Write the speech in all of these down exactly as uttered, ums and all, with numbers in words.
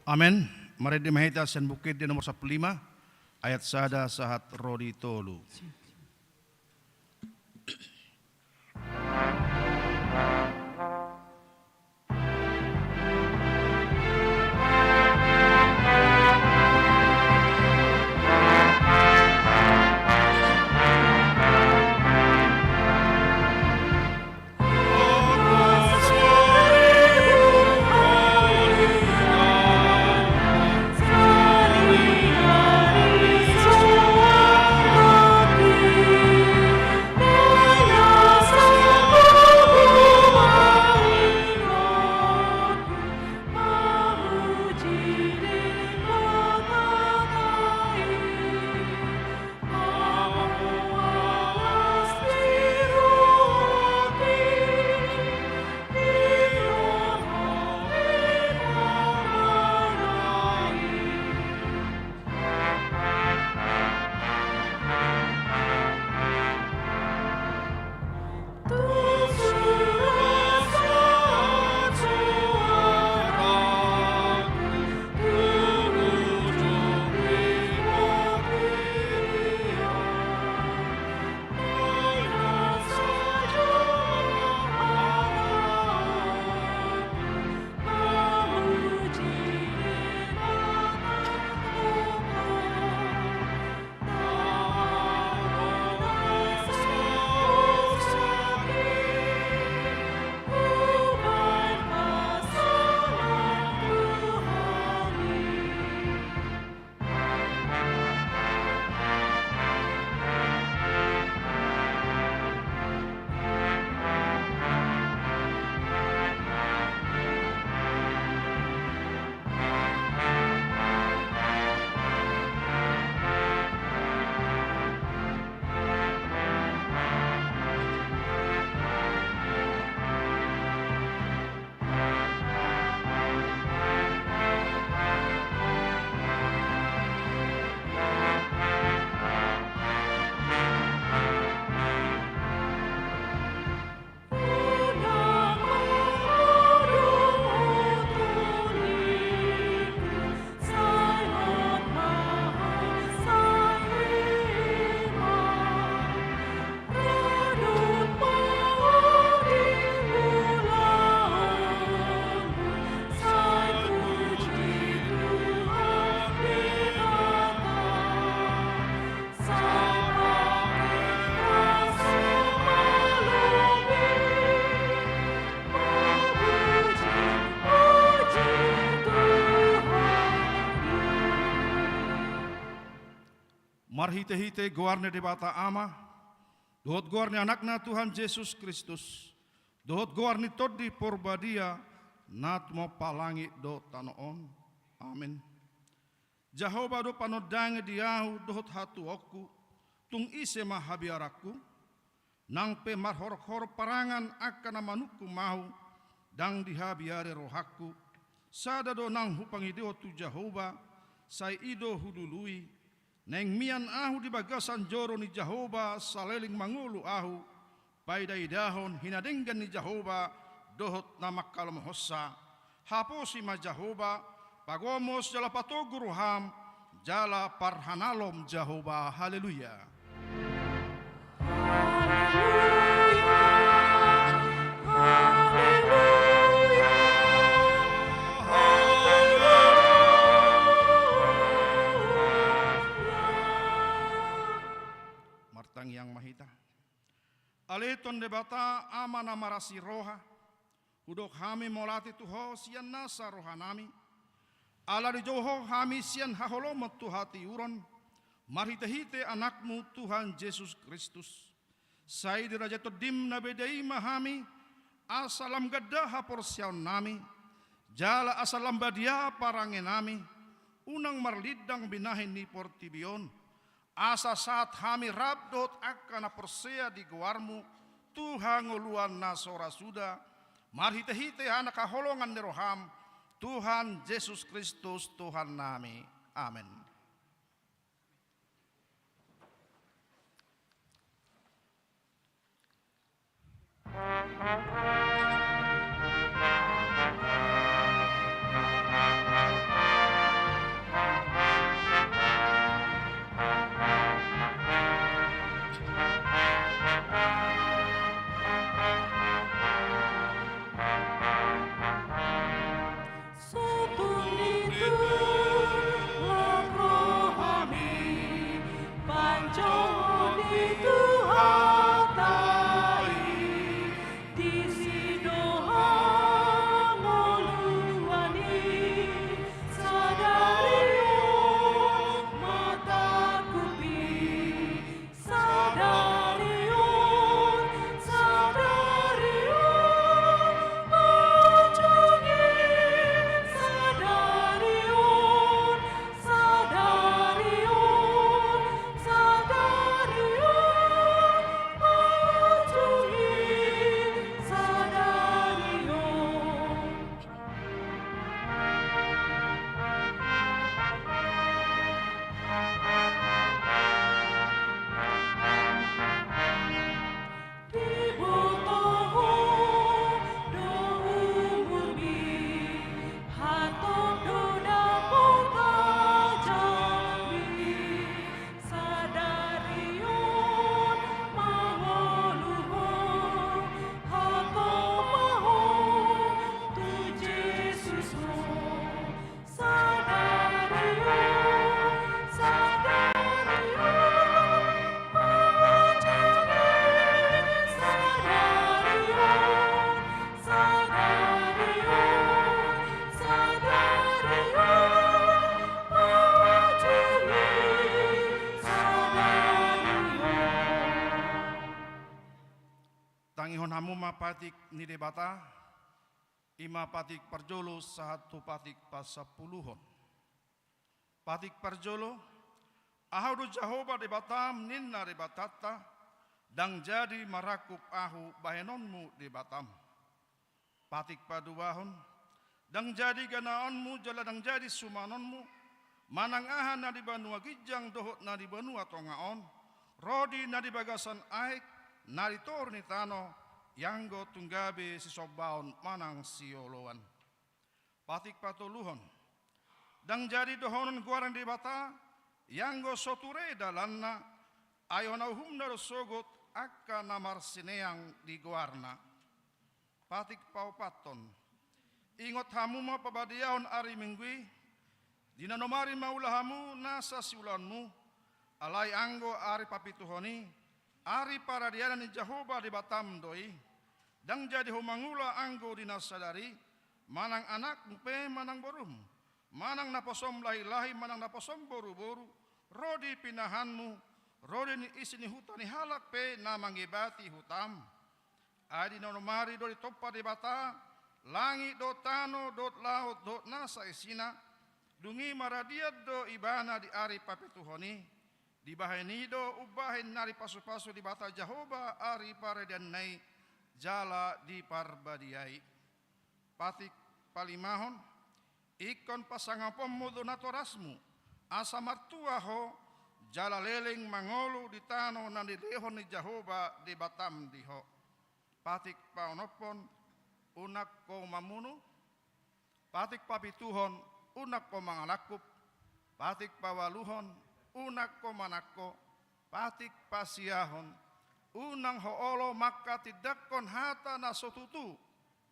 Amen. Marende ma hita sian Buku Ende nomor sampulu lima, ayat sada sahat ro di tolu. Marhitehite goar ni Debata Ama, dohot goar ni Anakna Tuhan Jesus Kristus, dohot goar ni Tondi Porbadia, na tumompa langit dohot tano on. Amen. Jahowa do panondangi di ahu dohot hatuaonku, tung ise ma habiaranku? Nang pe marhorhor parangan angka na manungkun ahu, ndang dihabiari rohangku. Sada do nang hupangidehon tu Jahowa, sai i do hulului. Naeng mian ahu di bagasan joro ni Jahowa saleleng mangolu ahu, paidaidahon hinadenggan ni Jahowa dohot na mangkalomohonsa. Haposi ma Jahowa, pagomos jala patogu roham, jala parhanalom Jahowa. Haleluya. Haleluya. Haleluya. Martangiang ma hita. Ale Tuhan Debata, Ama na marasi roha, hudok hami mauliate tu Ho sian nasa rohanami, ala dijou Ho hami sian haholomon tu hatiuron, marhitehite Anakmu Tuhan Jesus Kristus. Sai dirajai Tondim na beda i ma hami, asa lam ganda haporseaonnami, jala asa lam badia parangenami, unang marlindang binahen ni portibi on, asa sahat hami rap dohot angka na porsea di goarmu tu hangoluan na so ra suda, marhitehite Anak haholongan ni roham, Tuhan Jesus Kristus Tuhannami. Amen. Patik ni Debata, i ma patik parjolo sahat tu patik pasampuluhon. Patik parjolo, Ahu do Jahowa Debatam, ninna Debatanta, ndang jadi marangkup Ahu bahenonmu Debatam. Patik paduahon, ndang jadi ganaonmu jala ndang jadi sumanonmu, manang aha na di banua ginjang dohot na di banua tonga on, ro di na di bagasan aek, na di toru ni tano, ianggo tung gabe sisombaon manang sioloan. Patik patoluhon, ndang jadi dohonon goar ni Debata, ianggo so ture dalanna, ai hona uhumna do sogot angka na marsineang di goarna. Patik paopathon, ingot hamu ma pabadiaon ari Minggu i, di na nomari maula hamu nasa siulaonmu, alai anggo ari papituhon i, ari paradianan ni Jahowa Debatam do i, ndang jadi ho mangula anggo di na sadari, manang anakmu pe manang borumu, manang naposom lahilahi manang naposom boruboru, ro di pinahanmu, ro di ni isi ni huta ni halak pe na mangebati hutam. Ai di na nomari do ditompa Debata langit dohot tano dohot laut dohot nasa isina, dung i maradian do Ibana di ari papituhon i, dibahen i do umbahen na dipasupasu Debata Jahowa ari paradianna i jala diparbadiai. Patik palimahon, ingkon pasangaponmu do natorasmu, asa martua ho, jala leleng mangolu di tano na nilehon ni Jahowa Debatam di ho. Patik paonomhon, unang ho mamunu. Patik papituhon, unang ho mangalangkup. Patik paualuhon, unang ho manangko. Patik pasiahon, unang ho olo manghatindanghon hata na so tutu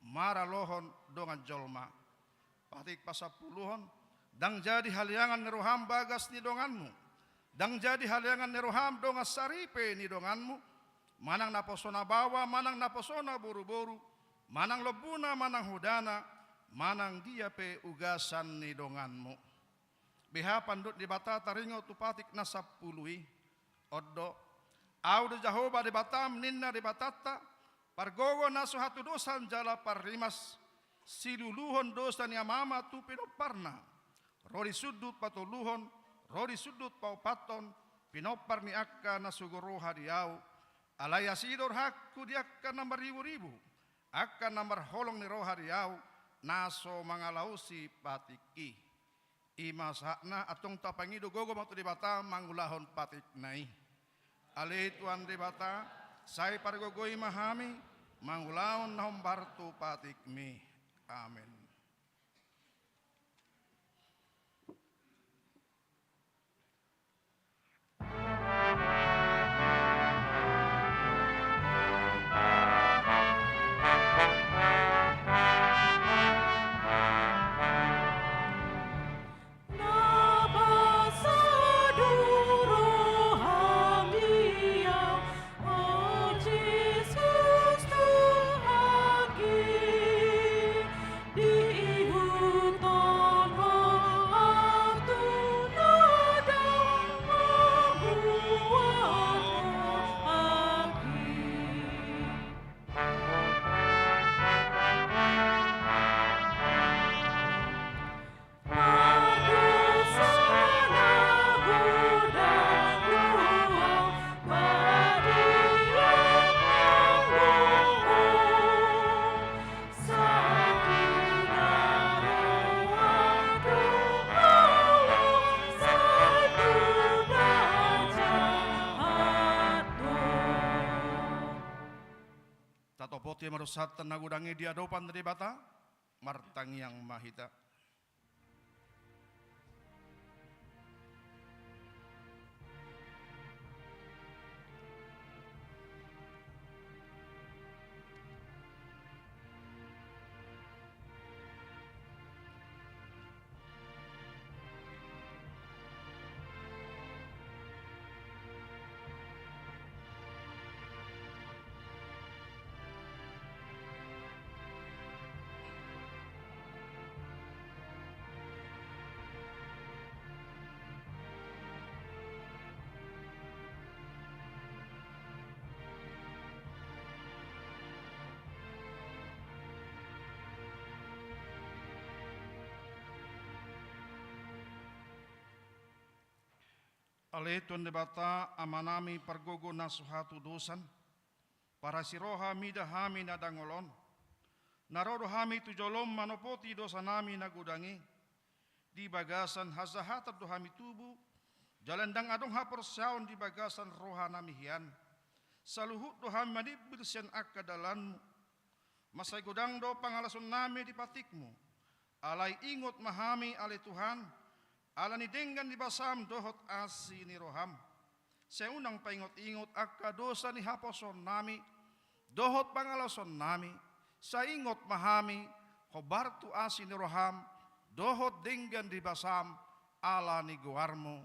maralohon dongan jolma. Patik pasampuluhon, ndang jadi haleangan ni roham bagas ni donganmu, ndang jadi haleangan ni roham dongan saripe ni donganmu, manang naposona baoa manang naposona boruboru, manang lombuna manang hodana, manang dia pe ugasan ni donganmu. Beha pandok ni Debata taringot tu patik na sampulu i. On do, Ahu do Jahowa Debatam, ninna Debatanta, pargogo na so hatudosan jala parrimas, siluluhon dosa ni amama tu pinomparna, ro di sundut patoluhon, ro di sundut paopathon, pinompar ni angka na sogo roha di Ahu, alai asi do rohangku di angka na marriburibu, angka na marholong ni roha di Ahu, na so mangalaosi patik i. I ma sahatna, antong tapangido gogo ma tu Debata mangulahon patikna i. Ale Tuhan Debata, sai pargogoi ma hami mangulahon na hombar tu patikmi. Amen. Tatopoti ma dosanta na godang i di adopan Debata, martangiang ma hita. Ale Tuhan Debata, Amanami pargogo na so hatudosan, parasi roha mida hami na dangol on. Na ro do hami tu jolom manopoti dosanami na godang i. Di bagasan hasahatan do hami tubu, jala ndang adong haporseaon di bagasan rohanami hian. Saluhut do hami manimbil sian angka dalanmu. Mansai godang do pangalasonnami di patikmu. Alai ingot ma hami ale Tuhan, ala ni denggan ni basam dohot asi ni roham. Sai unang paingot-ingot angka dosa ni haposoonnami, dohot pangalasonnami, sai ingot ma hami, hombar tu asi ni roham, dohot denggan ni basam, ala ni goarmu.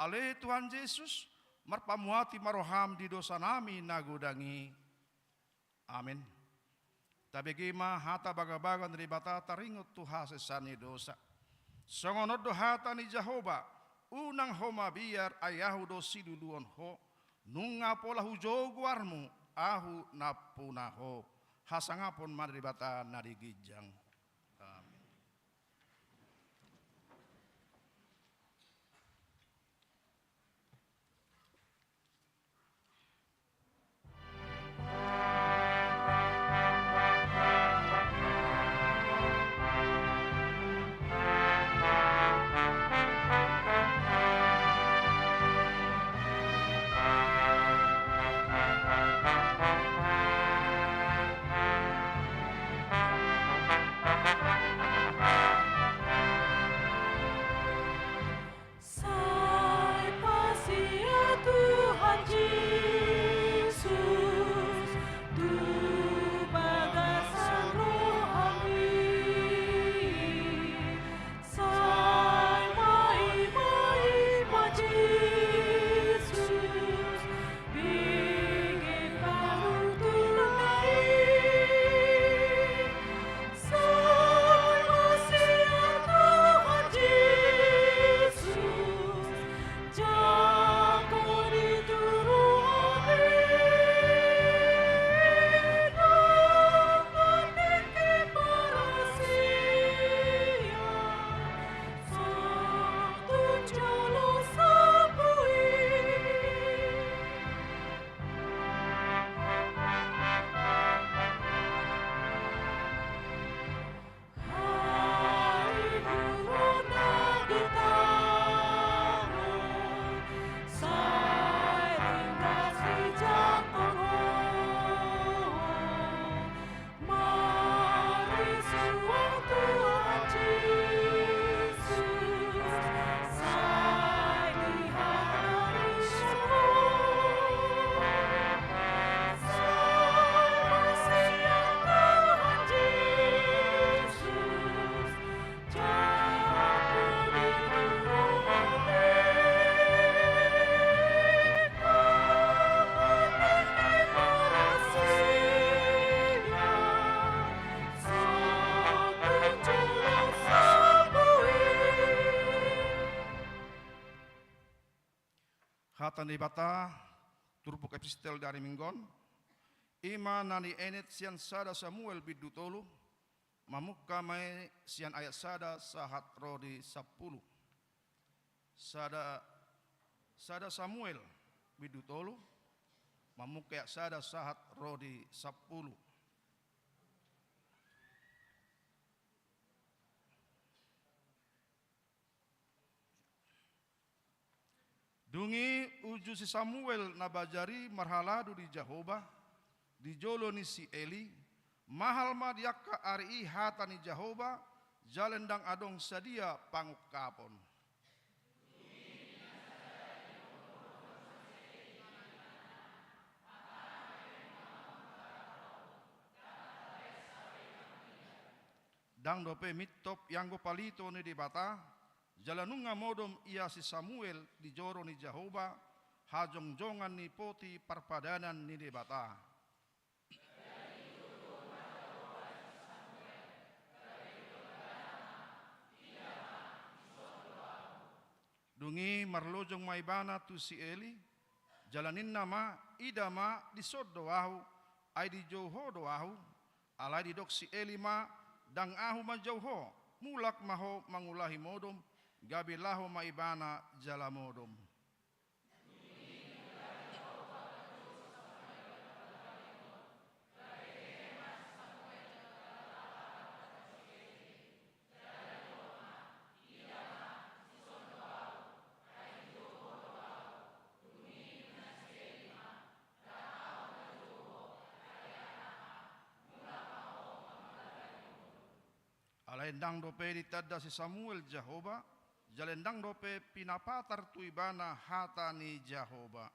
Ale Tuhan Jesus, marpamuati ma roham di dosanami na godang i. Amin. Tabege ma hata bagabaga ni Debata taringot tu hasesaan ni dosa. Songon on do hata ni Jahowa, unang ho mabiar ai ahu do siluluon ho, nunga pola hujou goarmu ahu nampuna ho. Hasangapon ma Debata na di ginjang. Amin. Sai pasia Tuhan Jesus tu bagasan rohami. Sai maima-ima Jesus. Hata ni Debata, turpuk epistel di ari Minggu on, i ma na nienet sian sada Samuel bindu tolu, mamungka ma i sian ayat sada sahat ro di sampulu. Sada, sada Samuel bindu tolu, mamungka ayat sada sahat ro di sampulu. Dung i uju si Samuel na bajar i marhalado di Jahowa, di jolo ni si Eli, mahal ma di angka ari i hata ni Jahowa, jala ndang adong sadia pangungkapon. Ndang dope mintop ianggo palito ni Debata, jala nunga modom ia si Samuel di joro ni Jahowa, hajongjongan ni poti parpadanan ni Debata. Dung i marlojong ma ibana tu si Eli, jala ninna ma, ida ma, dison do ahu, ai dijou ho do ahu. Alai didok si Eli ma, ndang ahu manjou ho, mulak ma ho mangulahi modom, gabe laho ma ibana jala modom. Ndang dope ditanda si Samuel Jahowa, jala ndang dope pinapatar tu ibana hata ni Jahowa.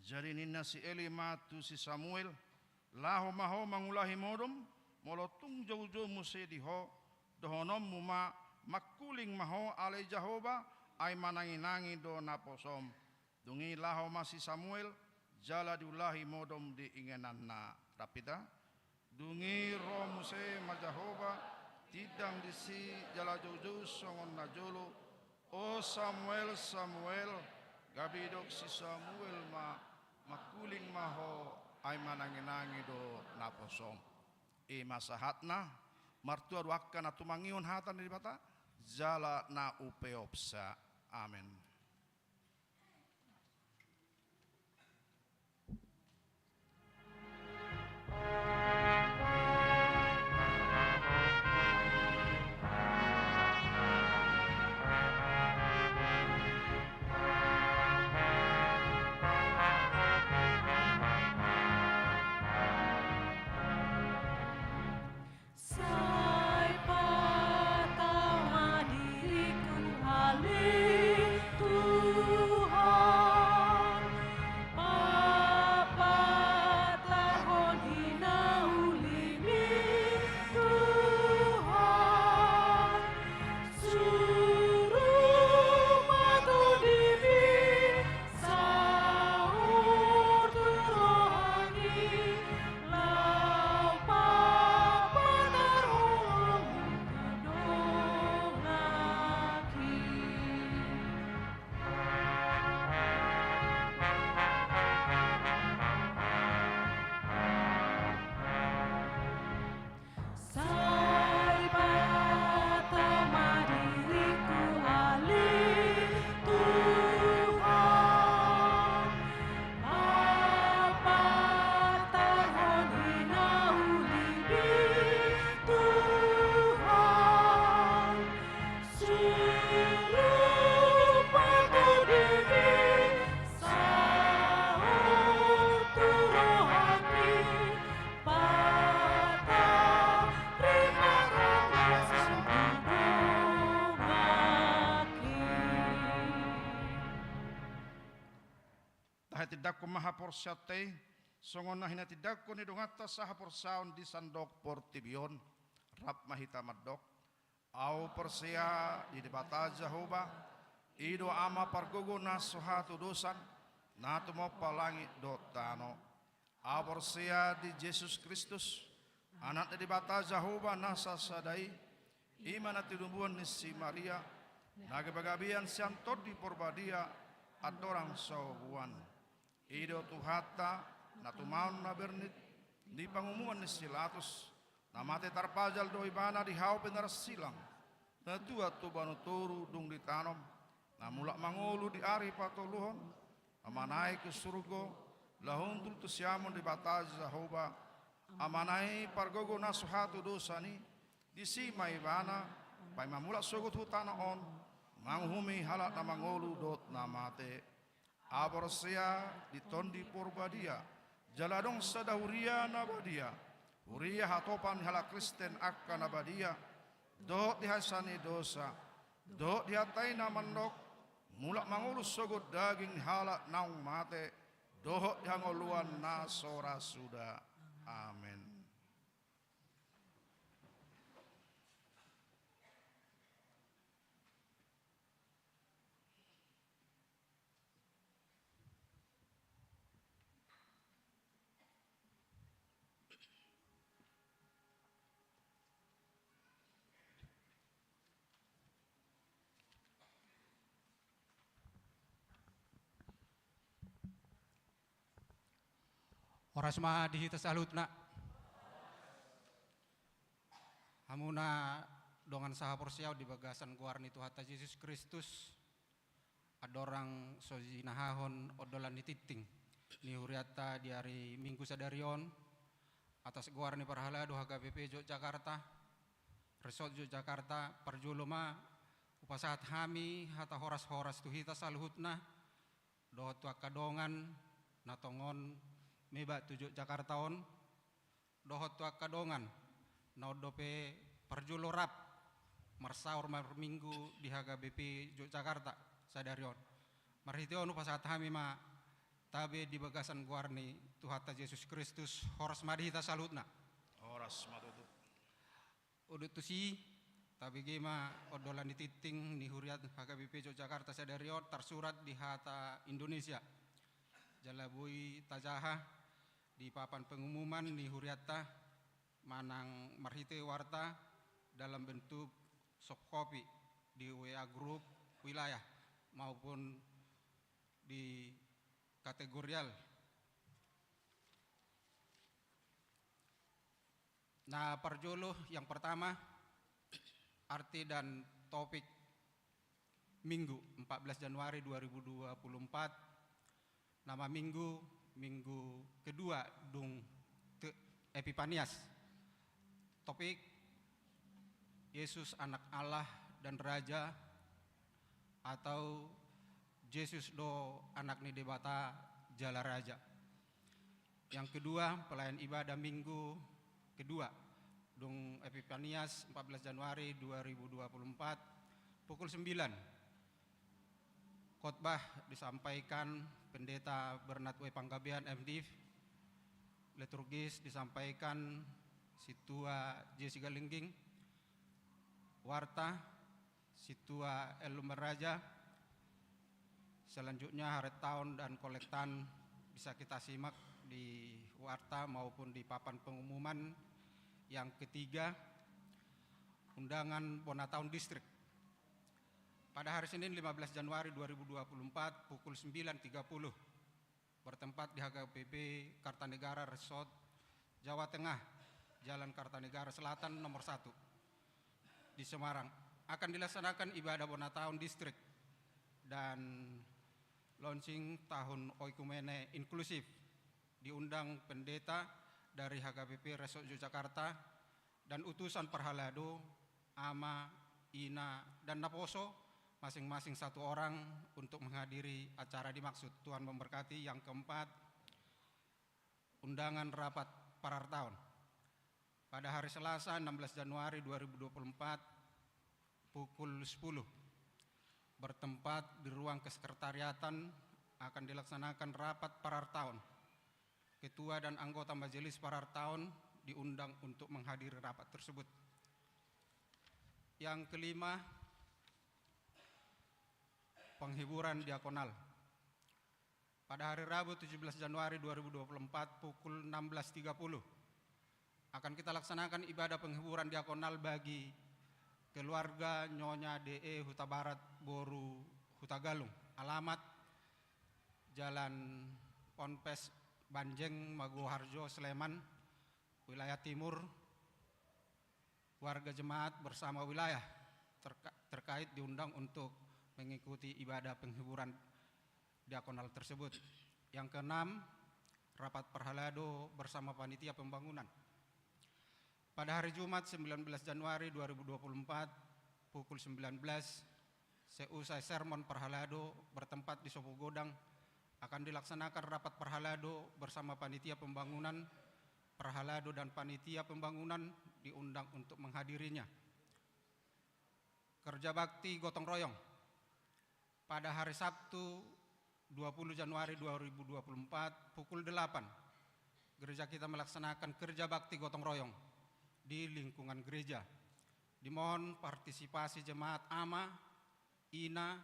Jadi ninna si Eli ma tu si Samuel: Laho ma ho mangulahi modom, molo tung joujou muse di ho, dohononmu ma: Mangkuling ma ho, ale Jahowa, ai mananginangi do naposom. Dung i laho ma si Samuel, jala diulahi modom di ingananna. Rap hita. Dung i ro muse ma Jahowa, tindang disi jala joujou songon na jolo: O Samuel, Samuel. Gabe didok si Samuel ma: Mangkuling ma ho, ai mananginangi do naposom. I ma sahatna. Martua do angka na tumangihon hata ni Debata jala na upeopsa. Amen. Sai patau ma diriku, ale Tuhan, papatarhon hinaulimi, Tuhan, suru ma tondimi, saur tu rohangki, laho papatarhon hudongaki. Sai patau ma diriku, ale Tuhan, papatarhon hinaulimi, Tuhan, suru ma tondimi, saur tu rohangki, patarima ma hudongaki. Tahe tindangkon ma haporseaonta i, songon na hinatindangkon ni donganta sahaporseaon di sandok portibi on. Rap ma hita mandok: Ahu porsea di Debata Jahowa, i do Ama pargogo na so hatudosan, na tumompa langit dohot tano. Ahu porsea di Jesus Kristus, Anak ni Debata Jahowa na sasada i, i ma na tinubuan ni si Maria, na gabagabean sian Tondi Porbadia, andorang so buan. I do Tuhanta, na tumaon na bernit di pangumuan ni si Latus, na mate tarpajal do ibana di hau pinarsilang, na tuat tu banua toru dung ditanom, na mulak mangolu di ari patoluhon, na manaek tu surgo, laho hundul tu siamun Debata Jahowa, Amana i pargogo na so hatudosan i, disi ma ibana, paima mulak sogot hu tano on, manguhumi halak na mangolu dohot na mate. Ahu porsea di Tondi Porbadia, jala adong sada huria na badia, huria hatopan ni halak Kristen angka na badia, dohot di hasesaan ni dosa, dohot di hata i na mandok, mulak mangolu sogot daging ni halak naung mate, dohot di hangoluan na so ra suda. Amen. Horas ma di hita saluhutna. Hamu na dongan sahaporseaon di bagasan goar ni Tuhanta Jesus Kristus, andorang so jinahahon ondolan ni tingting, ni hurianta di ari Minggu sadari on, atas goar ni parhalado H K B P Yogyakarta, Resort Yogyakarta, parjolo ma hupasahat hami hata horas-horas tu hita saluhutna, dohot tu angka dongan na tongon meba tu Yogyakarta on, dohot tu angka dongan na on dope parjolo rap marsaor marminggu di H K B P Yogyakarta sadari on. Marhite on hupasahat hami ma tabe di bagasan goar ni Tuhanta Jesus Kristus. Horas ma di hita saluhutna. Horas ma tutu. Udut tusi, tabege ma ondolan ni tingting ni hurian H K B P Yogyakarta sadari on tarsurat di hata Indonesia. Jala boi tajaha di papan pengumuman ni hurianta manang marhite warta dalam bentuk soft copy di W A grup wilayah maupun di kategorial. Na parjolo, yang pertama, arti dan topik Minggu, empat belas Januari dua ribu dua puluh empat, nama Minggu, Minggu kedua dung te-, Epipanias. Topik, Yesus Anak Allah dan Raja, atau Jesus do Anak ni Debata jala Raja. Yang kedua, pelayan ibadah Minggu kedua, dung Epipanias empat belas Januari dua ribu dua puluh empat, pukul sembilan. Khotbah disampaikan Pendeta Bernard W Panggabean, M Div. Liturgis disampaikan Sintua Jessica Lingging. Warta, Sintua Ellum Raja. Selanjutnya, harentaon dan kolektan bisa kita simak di warta maupun di papan pengumuman. Yang ketiga, undangan Bonataon Distrik. Pada hari Senin, lima belas Januari dua ribu dua puluh empat, pukul sembilan tiga puluh, bertempat di H K B P Kartanegara Resort Jawa Tengah, Jalan Kartanegara Selatan nomor satu di Semarang. Akan dilaksanakan ibadah Bonataon Distrik dan launching tahun oikumene inklusif. Diundang pendeta dari H K B P Resort Yogyakarta dan utusan parhalado, ama, ina, dan naposo, masing-masing satu orang, untuk menghadiri acara dimaksud. Tuhan memberkati. Yang keempat, undangan rapat parartaon. Pada hari Selasa, enam belas Januari dua ribu dua puluh empat, pukul sepuluh, bertempat di ruang kesekretariatan, akan dilaksanakan rapat parartaon. Ketua dan anggota Majelis Parartaon diundang untuk menghadiri rapat tersebut. Yang kelima, penghiburan diakonal. Pada hari Rabu, tujuh belas Januari dua ribu dua puluh empat, pukul enam belas tiga puluh, akan kita laksanakan ibadah penghiburan diakonal bagi keluarga Nyonya D E Hutabarat, Boru Hutagalung. Alamat, Jalan Ponpes Banjeng, Maguwoharjo, Sleman, wilayah timur. Warga jemaat bersama wilayah terka-, terkait diundang untuk mengikuti ibadah penghiburan diakonal tersebut. Yang keenam, rapat parhalado bersama panitia pembangunan. Pada hari Jumat, sembilan belas Januari dua ribu dua puluh empat, pukul sembilan belas, seusai sermon parhalado bertempat di Sopogodang, akan dilaksanakan rapat parhalado bersama panitia pembangunan. Parhalado dan panitia pembangunan diundang untuk menghadirinya. Kerja bakti gotong royong. Pada hari Sabtu, dua puluh Januari dua ribu dua puluh empat, pukul delapan, gereja kita melaksanakan kerja bakti gotong royong di lingkungan gereja. Dimohon partisipasi jemaat ama, ina,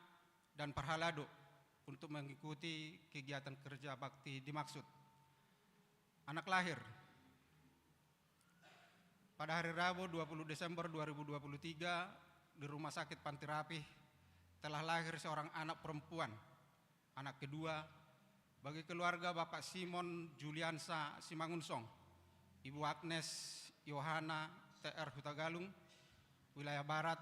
dan parhalado untuk mengikuti kegiatan kerja bakti dimaksud. Anak lahir. Pada hari Rabu, dua puluh Desember dua ribu dua puluh tiga, di Rumah Sakit Panti Rapih, telah lahir seorang anak perempuan. Anak kedua, bagi keluarga Bapak Simon Juliansa Simangunsong, Ibu Agnes Yohana T R Hutagalung, wilayah Barat,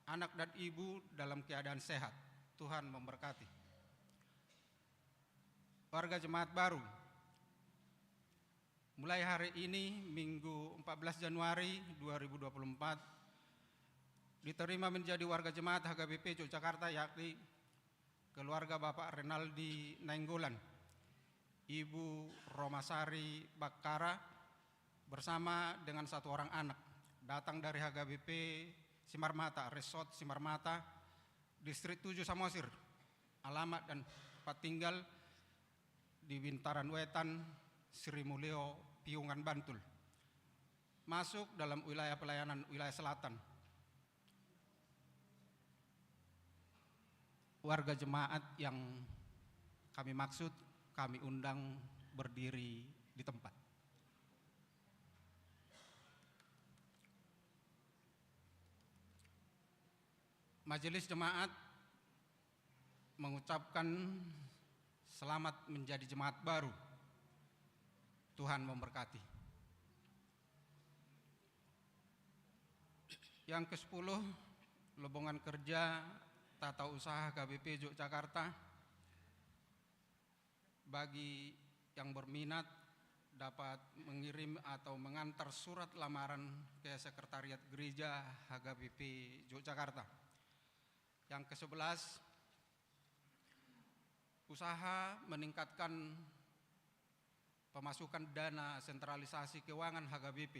anak dan ibu dalam keadaan sehat. Tuhan memberkati. Warga jemaat baru. Mulai hari ini, Minggu empat belas Januari dua ribu dua puluh empat, diterima menjadi warga jemaat H K B P Yogyakarta, yakni keluarga Bapak Renaldi Nainggolan, Ibu Romasari Bakkara, bersama dengan satu orang anak, datang dari H K B P Simarmata, Resort Simarmata, Distrik tujuh Samosir, alamat dan tempat tinggal di Bintaran Wetan, Sri Mulyo, Piungan, Bantul. Masuk dalam wilayah pelayanan wilayah selatan. Warga jemaat yang kami maksud, kami undang berdiri di tempat. Majelis jemaat mengucapkan selamat menjadi jemaat baru. Tuhan memberkati. Yang kesepuluh, lowongan kerja tata usaha H K B P Yogyakarta. Bagi yang berminat, dapat mengirim atau mengantar surat lamaran ke Sekretariat Gereja H K B P Yogyakarta. Yang kesebelas, usaha meningkatkan pemasukan dana sentralisasi keuangan H K B P.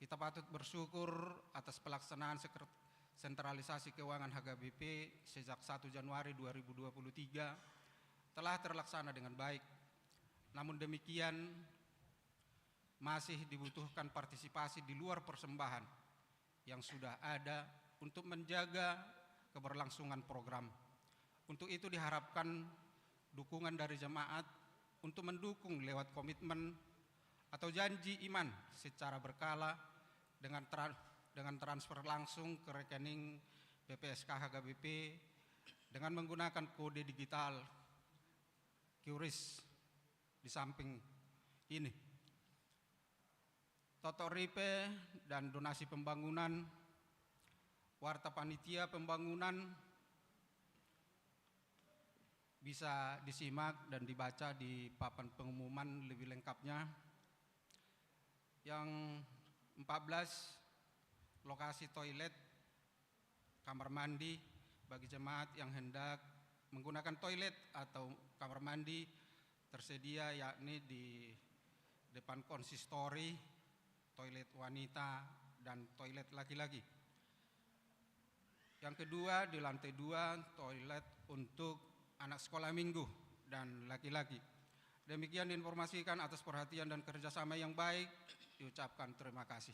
Kita patut bersyukur atas pelaksanaan sekret-, sentralisasi keuangan H K B P sejak satu Januari dua ribu dua puluh tiga telah terlaksana dengan baik. Namun demikian, masih dibutuhkan partisipasi di luar persembahan yang sudah ada untuk menjaga keberlangsungan program. Untuk itu diharapkan dukungan dari jemaat untuk mendukung lewat komitmen atau janji iman secara berkala dengan tra-, dengan transfer langsung ke rekening P P S K H K B P dengan menggunakan kode digital QRIS di samping ini. Totok ripe dan donasi pembangunan, warta panitia pembangunan bisa disimak dan dibaca di papan pengumuman lebih lengkapnya. Yang empat belas, lokasi toilet, kamar mandi bagi jemaat yang hendak menggunakan toilet atau kamar mandi tersedia, yakni di depan konsistori, toilet wanita, dan toilet laki-laki. Yang kedua, di lantai dua, toilet untuk anak sekolah minggu dan laki-laki. Demikian diinformasikan, atas perhatian dan kerjasama yang baik diucapkan terima kasih.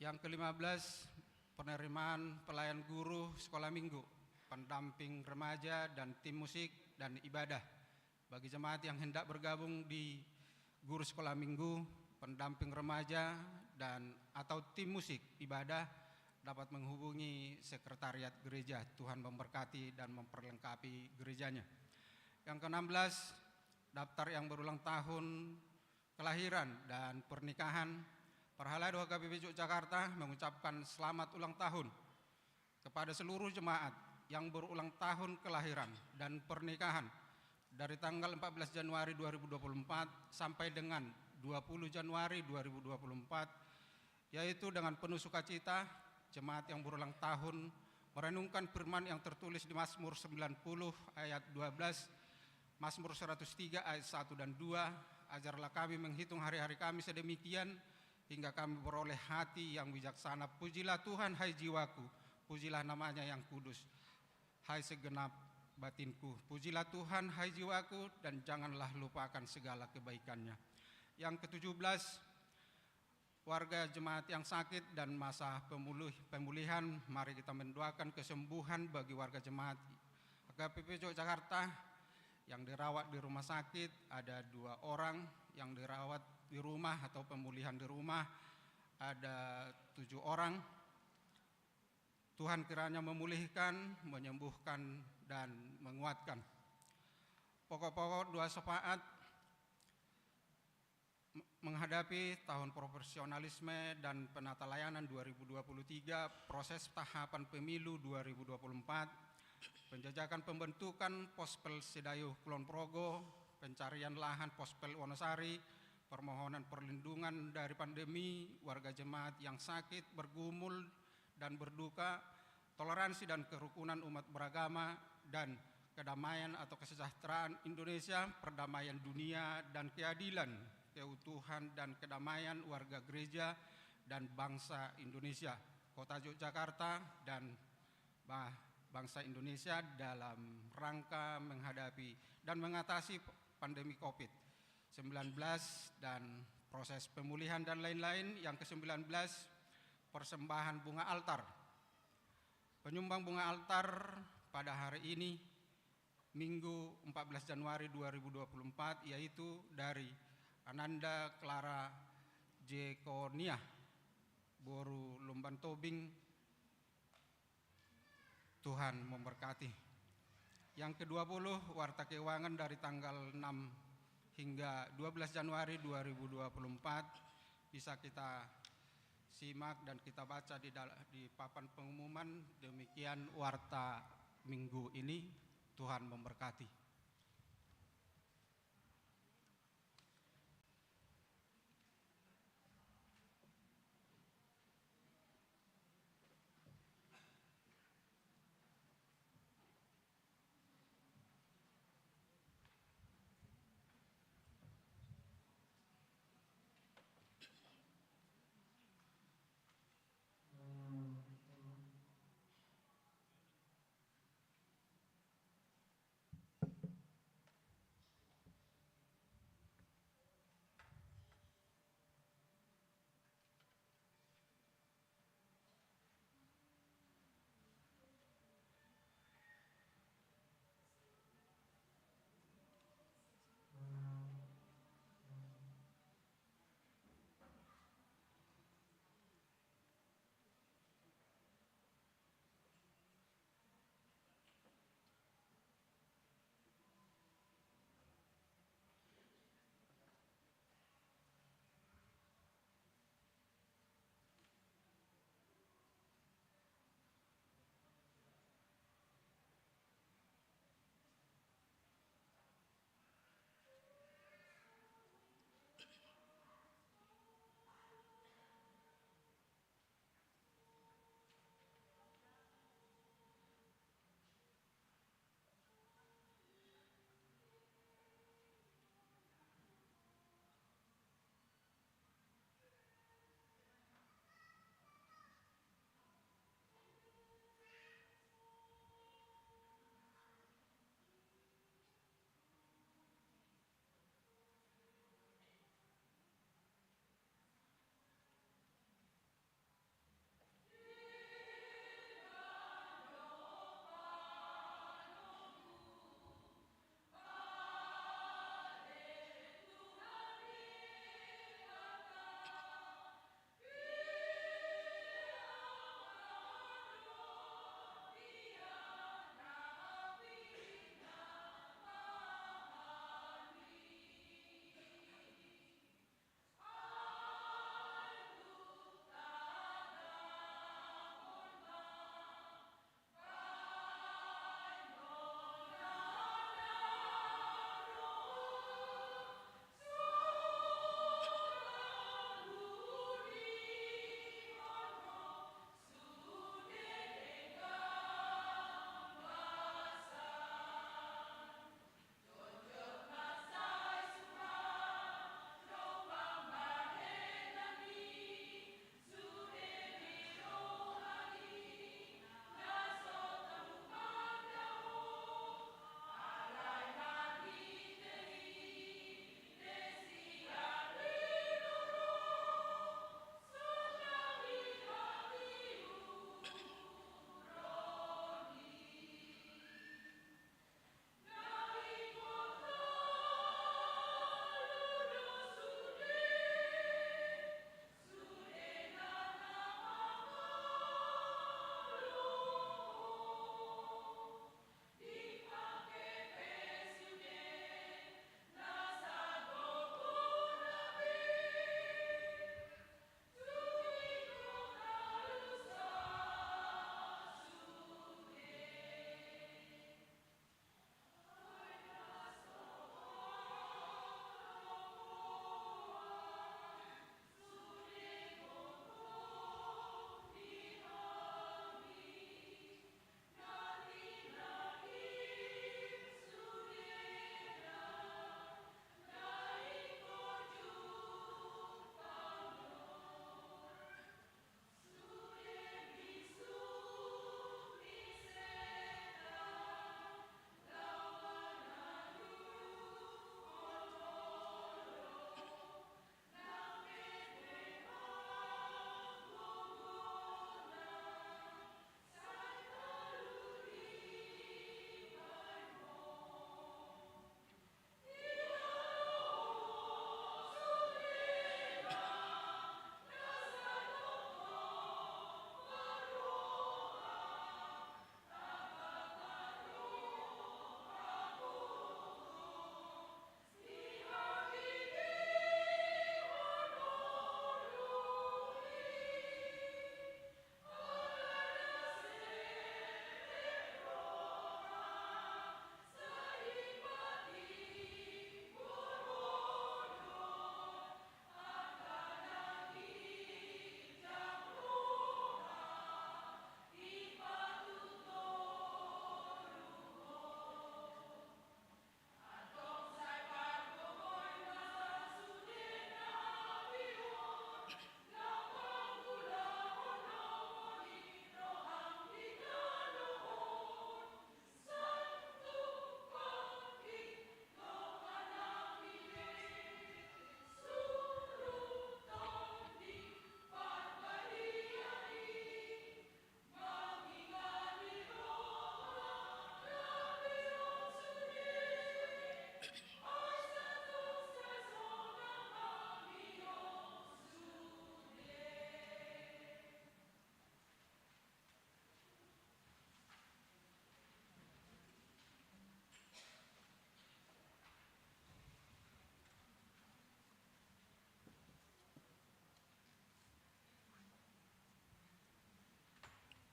Yang kelima belas, penerimaan pelayan guru sekolah minggu, pendamping remaja, dan tim musik dan ibadah. Bagi jemaat yang hendak bergabung di guru sekolah minggu, pendamping remaja, dan atau tim musik ibadah, dapat menghubungi sekretariat gereja. Tuhan memberkati dan memperlengkapi gerejanya. Yang keenam belas, daftar yang berulang tahun kelahiran dan pernikahan. Parhalado H K B P Yogyakarta mengucapkan selamat ulang tahun kepada seluruh jemaat yang berulang tahun kelahiran dan pernikahan dari tanggal empat belas Januari dua ribu dua puluh empat sampai dengan dua puluh Januari dua ribu dua puluh empat, yaitu dengan penuh sukacita, jemaat yang berulang tahun merenungkan firman yang tertulis di Mazmur sembilan puluh ayat dua belas, Mazmur seratus tiga ayat satu dan dua, "Ajarlah kami menghitung hari-hari kami sedemikian, hingga kami beroleh hati yang bijaksana. Pujilah Tuhan, hai jiwaku, pujilah nama-Nya yang kudus, hai segenap batinku. Pujilah Tuhan, hai jiwaku, dan janganlah lupakan segala kebaikan-Nya." Yang ketujuh belas, warga jemaat yang sakit dan masa pemulih-, pemulihan, mari kita mendoakan kesembuhan bagi warga jemaat H K B P Yogyakarta yang dirawat di rumah sakit, ada dua orang, yang dirawat di rumah atau pemulihan di rumah, ada tujuh orang. Tuhan kiranya memulihkan, menyembuhkan, dan menguatkan. Pokok-pokok doa syafaat, Menghadapi tahun profesionalisme dan penata layanan dua ribu dua puluh tiga, proses tahapan pemilu dua ribu dua puluh empat, penjajakan pembentukan Pospel Sidayuh Kulon Progo, pencarian lahan Pospel Wonosari, permohonan perlindungan dari pandemi, warga jemaat yang sakit, bergumul, dan berduka, toleransi dan kerukunan umat beragama, dan kedamaian atau kesejahteraan Indonesia, perdamaian dunia, dan keadilan, keutuhan, dan kedamaian warga gereja dan bangsa Indonesia, Kota Yogyakarta, dan ba-, bangsa Indonesia dalam rangka menghadapi dan mengatasi pandemi covid sembilan belas dan proses pemulihan dan lain-lain. Yang kesembilan belas, persembahan bunga altar. Penyumbang bunga altar pada hari ini, Minggu empat belas Januari dua ribu dua puluh empat, yaitu dari Ananda Clara Jekonia, Boru Lumban Tobing. Tuhan memberkati. Yang kedua puluh, warta keuangan dari tanggal enam hingga dua belas Januari dua ribu dua puluh empat, bisa kita simak dan kita baca di dal-, di papan pengumuman. Demikian warta minggu ini. Tuhan memberkati.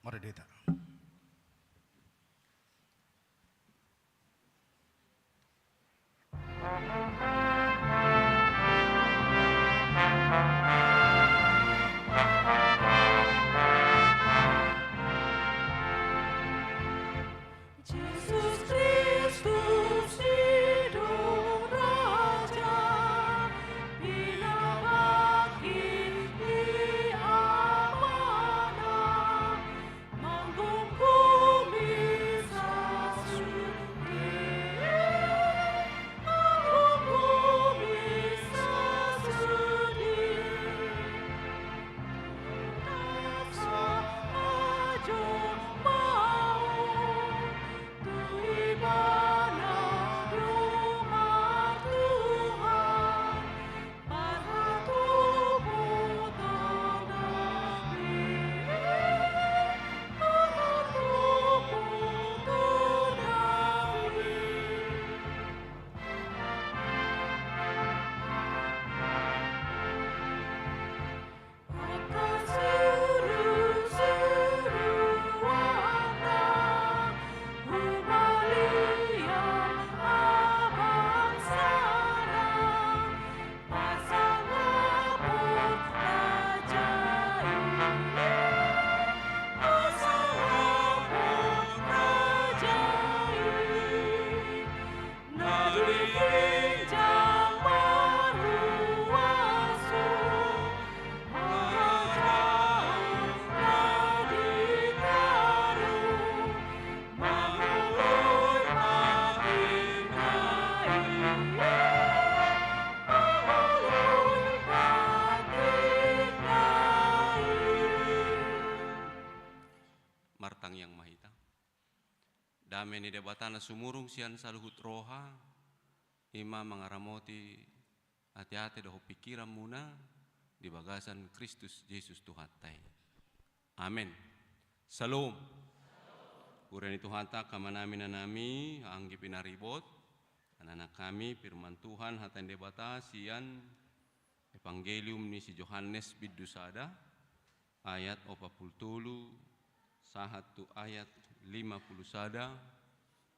Mari dita. Jesus Kristus i do Raja, pinabangkit ni Amana, manggomgomi sasudi, manggomgomi sasudi. Na di ginjang maruas, marajaon na di toru, mangoloi patikna i, mangoloi patikna i. Martangiang ma hita. Dame ni Debata na sumurung sian saluhut roha, i ma mangaramoti ateate dohot pingkiranmuna di bagasan Kristus Jesus Tuhanta i. Amen. Syalom. Huria ni Tuhanta, angka amanami, inanami, anggi pinaribot, ananami, firman Tuhan, hata ni Debata sian Evangelium ni si Johannes bindu sada, ayat opat pulu tolu sahat tu ayat lima pulu sada.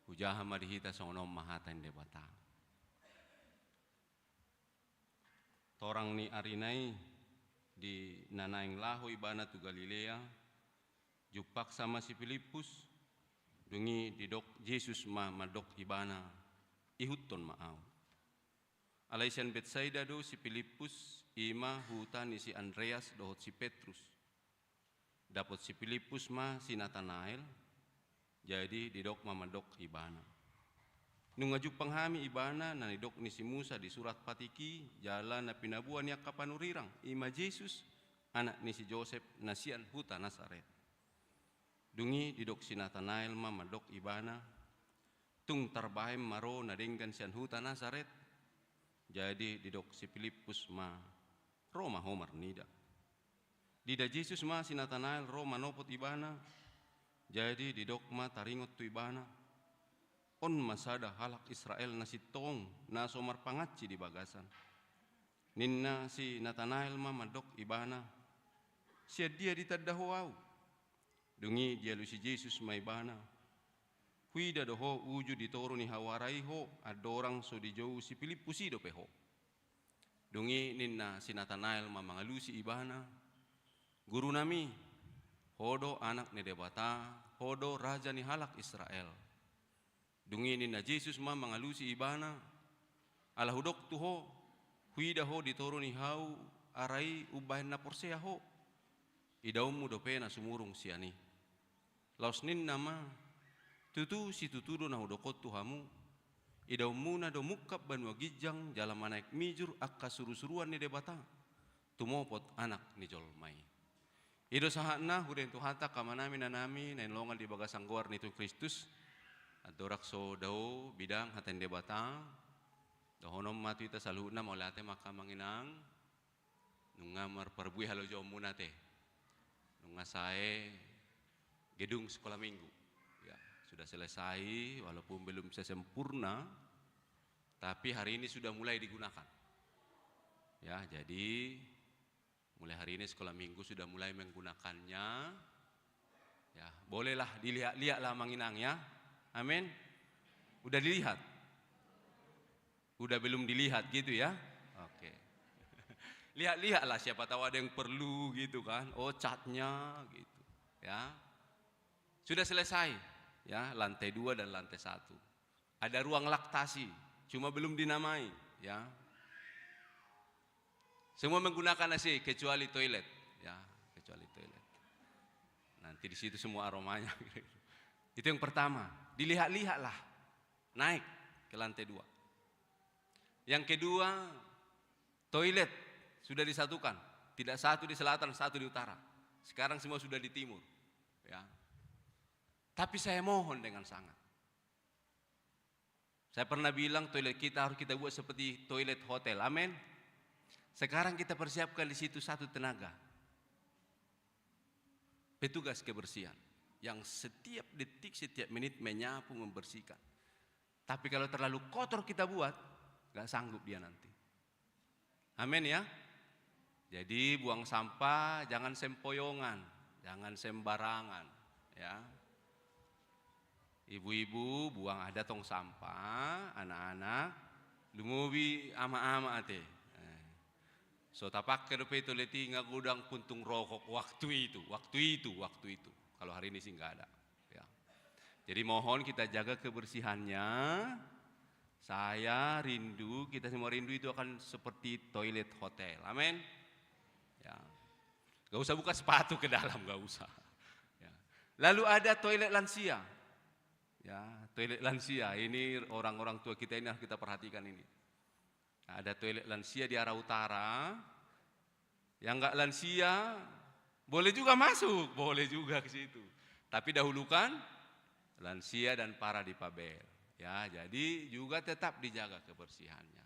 Hujaha ma di hita, songon on ma hata ni Debata. Torang ni arina i, di na naeng laho ibana tu Galilea, jumpangsa ma si Pilippus, dung i didok Jesus ma mandok ibana, ihuthon ma ahu. Alai sian Betsaida do si Pilippus, i ma huta ni si Andreas dohot si Petrus. Dapot si Pilippus ma si Natanael, jadi didok ma mandok ibana. Nunga jumpang hami ibana na nidok ni si Musa di surat patik i, jala na pinaboa ni angka panurirang, i ma Jesus, anak ni si Josep, na sian huta Nasaret. Dung i didok si Natanael ma mandok ibana, tung tarbahen ma ro na denggan sian huta Nasaret? Jadi didok si Pilippus ma, ro ma ho marnida. Diida Jesus ma si Natanael ro manopot ibana, jadi didok ma taringot tu ibana, on ma sada halak Israel na sintong, na so marpangansi di bagasan. Ninna si Natanael ma mandok ibana, sian dia ditanda ho ahu? Dung i dialusi Jesus ma ibana, huida do ho uju di toru ni hau ara i ho, andorang so dijou si Pilippus i dope ho. Dung i ninna si Natanael ma mangalusi ibana, Gurunami, ho do Anak ni Debata, ho do Raja ni halak Israel. Dung i ninna Jesus ma mangalusi ibana, ala hudok tu ho, huida ho di toru ni hau ara i umbahen na porsea ho. Idaonmu dope na sumurung sian i. Laos ninna ma, tutu situtu do na hudok on tu hamu, idaonmuna do mungkap banua ginjang jala manaek mijur angka surusuruan ni Debata, tumopot Anak ni jolma i. I do sahatna, huria ni Tuhanta, angka amanami, inanami, na hinaholongan di bagasan goar ni Tuhan Kristus. Andorang so dao bidang hata ni Debata, dohonon ma tu hita saluhutna mauliate ma angka amang inang. Nunga marparbue halojaonmuna ate. Nunga sae gedung sekolah minggu. Ya, sudah selesai, walaupun belum sesempurna, tapi hari ini sudah mulai digunakan. Ya, jadi mulai hari ini sekolah minggu sudah mulai menggunakannya. Ya, bolehlah dilihat-lihat lah, Amang Inang, ya. Amin. Udah dilihat? Udah belum dilihat gitu ya? Oke. Lihat-lihat lah, siapa tahu ada yang perlu gitu kan. Oh, catnya gitu. Ya. Sudah selesai. Ya, lantai dua dan lantai satu. Ada ruang laktasi, cuma belum dinamai, ya. Semua menggunakan A C kecuali toilet, ya, kecuali toilet. Nanti di situ semua aromanya. Itu yang pertama, dilihat-lihatlah, naik ke lantai dua. Yang kedua, toilet sudah disatukan, tidak satu di selatan, satu di utara. Sekarang semua sudah di timur, ya. Tapi saya mohon dengan sangat, saya pernah bilang toilet kita harus kita buat seperti toilet hotel. Amin. Sekarang kita persiapkan di situ satu tenaga, petugas kebersihan yang setiap detik, setiap menit menyapu, membersihkan. Tapi kalau terlalu kotor kita buat, nggak sanggup dia nanti. Amin ya. Jadi buang sampah jangan sempoyongan, jangan sembarangan, ya. Ibu-ibu buang ada tong sampah, anak-anak, lumobi ama-ama ate. Eh. So tapake dope toilet i nga godang puntung rokok waktu itu, waktu itu, waktu itu. Kalau hari ini sih nggak ada. Ya. Jadi mohon kita jaga kebersihannya. Saya rindu, kita semua rindu itu akan seperti toilet hotel. Amin. Ya. Gak usah buka sepatu ke dalam, gak usah. Ya. Lalu ada toilet lansia. Ya, toilet lansia ini orang-orang tua kita ini harus kita perhatikan ini. Ada toilet lansia di arah utara. Yang nggak lansia boleh juga masuk, boleh juga ke situ. Tapi dahulukan lansia dan para difabel. Ya, jadi juga tetap dijaga kebersihannya.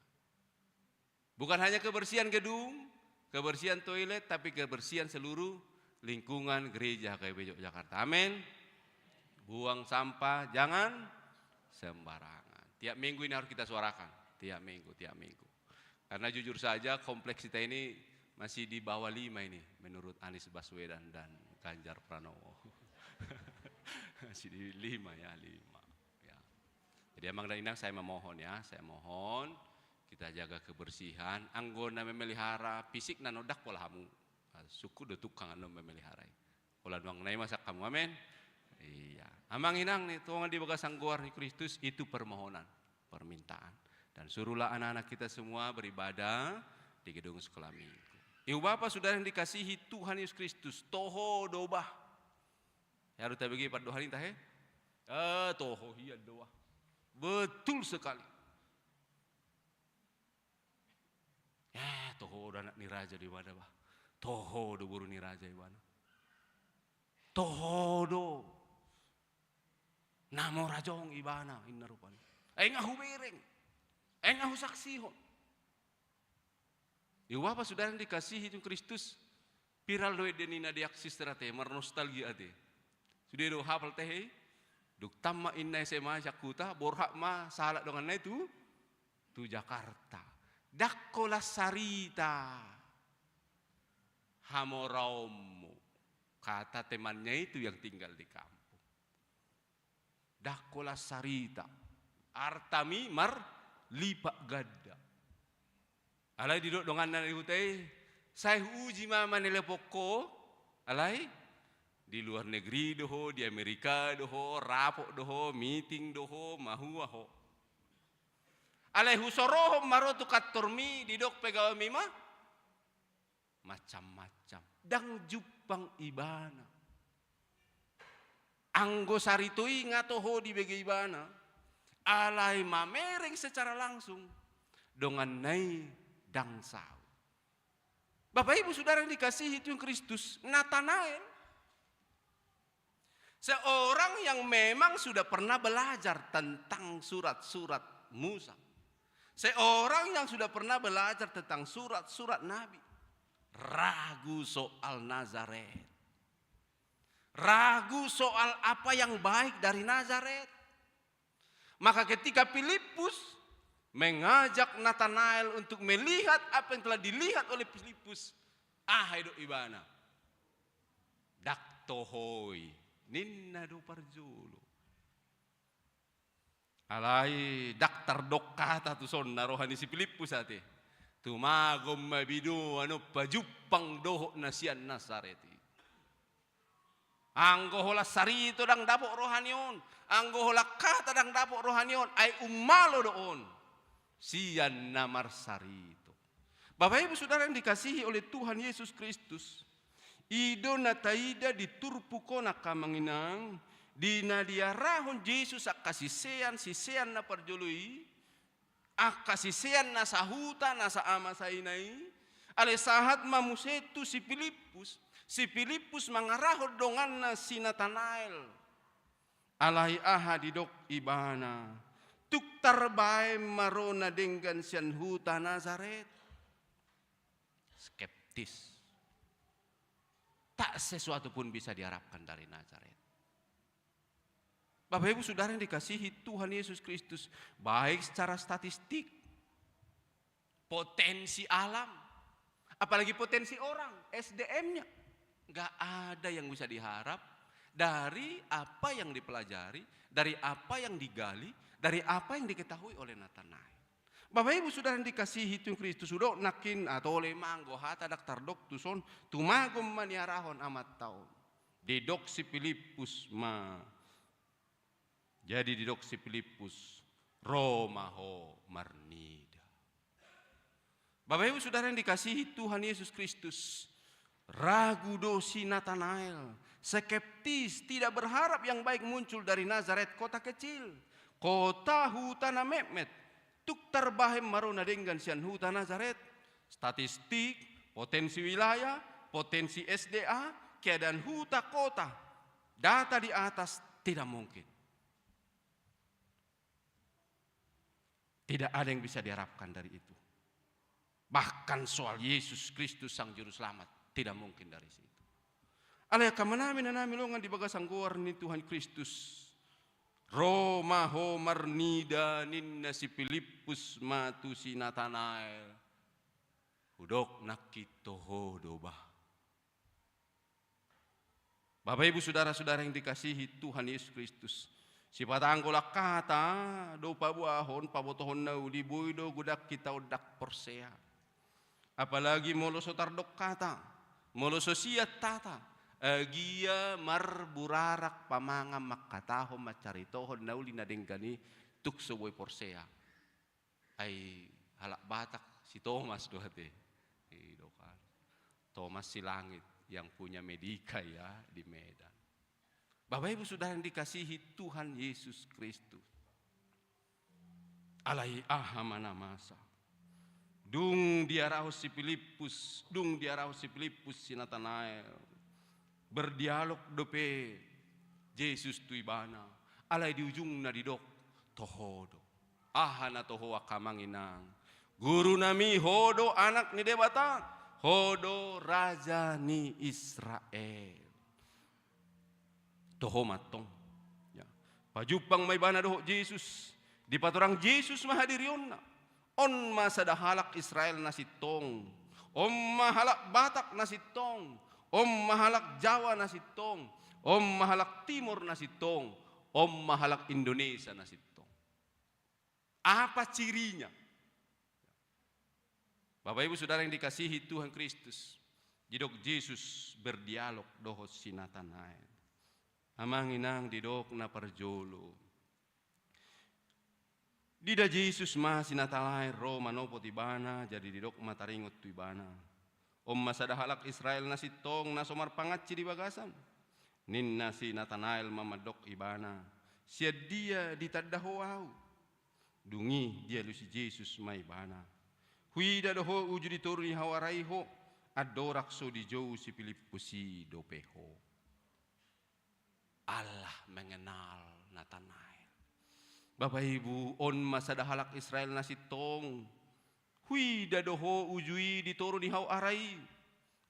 Bukan hanya kebersihan gedung, kebersihan toilet, tapi kebersihan seluruh lingkungan gereja H K B P Yogyakarta. Amin. Buang sampah jangan sembarangan. Tiap minggu ini harus kita suarakan. Tiap minggu, tiap minggu. Karena jujur saja kompleks kita ini masih di bawah lima ini menurut Anies Baswedan dan Ganjar Pranowo. Masih di lima ya, lima. Ya. Jadi Amang dan Inang, saya memohon ya, saya mohon kita jaga kebersihan. Anggo na memelihara fisik na nondak pola hamu. Sungkun do tukang annon memelihara i. Pola nuaeng na i masak hamu, amin. Iya. Amang Inang ni, tongon di bagasan goar ni Kristus itu permohonan, permintaan. Dan suruhlah anak-anak kita semua beribadah di gedung sekolah minggu. Ibu Bapa Saudara yang dikasihi Tuhan Yesus Kristus, toho do bah. Haru tabege pandohan i tahe. Eh, toho hian do bah. Betul sekali. Eh, toho do anak ni raja do ibana bah. Toho do boru ni raja ibana. Toho do. Na mora jongjong ibana, inna rupani. Ai nga hubereng. Ai nga husaksihon. Ibu Bapa Saudara yang dikasihi Tuhan Kristus, viral do ende ni na di Axis ate, marnostalgia ate. Sude do hapal tahe i, dung tamat inna S M A sian huta, borhat ma sahalak donganna i tu, tu Jakarta. Ndang holan sarita hamoraonmu, kata temannya itu yang tinggal di kampung. Ndang holan sarita, artami marlipat ganda. Alai didok donganna di huta i, sai huuji ma manelepon ho, alai di luar negeri do ho, di Amerika do ho, rapot do ho, miting do ho, mahua ho. Alai husorohon ma ro tu kantormi, didok pegawaimi ma, macam-macam. Ndang jumpang ibana. Anggo sarito i nga toho dibege ibana, alai mamereng secara langsung donganna i ndang saut. Bapak Ibu Saudara yang dikasihi Tuhan Kristus, Natanael seorang yang memang sudah pernah belajar tentang surat-surat Musa. Seorang yang sudah pernah belajar tentang surat-surat Nabi. Ragu soal Nazaret. Ragu soal apa yang baik dari Nazaret. Maka ketika Filipus mengajak Natanael untuk melihat apa yang telah dilihat oleh Filipus, aha didok ibana? Ndang toho i Ninna do parjolo. Alai ndang tardok hata tuson na roha ni si Pilippus ate. Tumagon ma binoan on pajumpang dohot na sian Nasaret i. Anggo holan sarito ndang dapot roha ni on, anggo holan hata ndang dapot roha ni on, ai ummalo do on sian na marsarito. Bapak Ibu Saudara yang dikasihi oleh Tuhan Yesus Kristus, i do na taida di turpuk on angka amang inang, di na diarahon Jesus angka sisean, sisean na parjolo i, angka sisean na sahuta, na saama saina i, alai sahat ma muse tu si Pilippus, si Pilippus mangarahon donganna si Natanael. Alai aha didok ibana? Tung tarbaen ma ro na denggan sian huta Nazaret. Skeptis. Tak sesuatu pun bisa diharapkan dari Nazaret. Bapak Ibu Saudara yang dikasihi Tuhan Yesus Kristus, baik secara statistik, potensi alam, apalagi potensi orang, S D M-nya, nggak ada yang bisa diharap dari apa yang dipelajari, dari apa yang digali, dari apa yang diketahui oleh Natanael. Bapak Ibu Saudara yang dikasihi Tuhan Kristus, hudok nangkin atau oleh manggo hata ndang tardok tuson, tumagon ma niarahon amanta on. Didok si Pilippus ma. Jadi didok si Pilippus, ro ma ho marnida. Bapak Ibu Saudara yang dikasihi Tuhan Yesus Kristus, ragu do si Natanael, skeptis, tidak berharap yang baik muncul dari Nazaret, kota kecil, kota huta na metmet. Tung tarbaen ma ro na denggan sian huta Nazaret? Statistik, potensi wilayah, potensi S D A, keadaan huta, kota, data di atas, tidak mungkin. Tidak ada yang bisa diharapkan dari itu. Bahkan soal Yesus Kristus Sang Juruselamat, tidak mungkin dari situ. Alai angka amanami, inanami, dongan di bagasan goar ni Tuhan Kristus, ro ma ho marnida, ninna si Pilippus ma tu si Natanael. Hudok nangkin toho do bah. Bapak Ibu Saudara-saudara yang dikasihi Tuhan Yesus Kristus, sipata anggo holan hata do paboahon, pabotohon na uli, boi do godang hita on ndang porsea. Apalagi molo so tardok hata, molo so siat hata, agia marburarak pamangan manghatahon, mancaritohon na uli na denggan i, tung so boi porsea. Ai halak Batak si Thomas do ate. I do kan. Thomas Silangit yang punya Medika ya di Medan. Bapak Ibu Saudara yang dikasihi Tuhan Yesus Kristus. Alai aha ma na masa? Dung diarahon si Pilippus, dung diarahon si Pilippus si Natanael. Berdialog dope Jesus tu ibana. Alai di ujungna didok, toho do. Aha na toho angka amang inang? Guru nami, ho do Anak ni Debata, ho do Raja ni Israel. Toho ma antong. Ya. Pajumpang ma ibana dohot Jesus. Dipatorang Jesus ma hadirionna. On ma sada halak Israel na sintong. On ma halak Batak na sintong. On ma halak Jawa na sintong. On ma halak Timor na sintong. On ma halak Indonesia na sintong. Apa cirinya? Bapak Ibu Saudara yang dikasihi Tuhan Kristus, didok Jesus berdialog dohot si Natanael. Amang inang, didok na parjolo. Diida Jesus ma si Natanael ro manopot ibana, jadi didok ma taringot tu ibana. On ma sada halak Israel na sintong na so marpangansi di bagasan. Ninna si Natanael ma mandok ibana, sian dia ditanda ho ahu? Dung i dialusi Jesus ma ibana. Huida do ho uju di toru ni hau ara i ho, andorang so dijou si Pilippus i dope ho. Allah mengenal Natanael. Bapak Ibu, on ma sada halak Israel na sintong. Huida do ho uju i di toru ni hau ara i.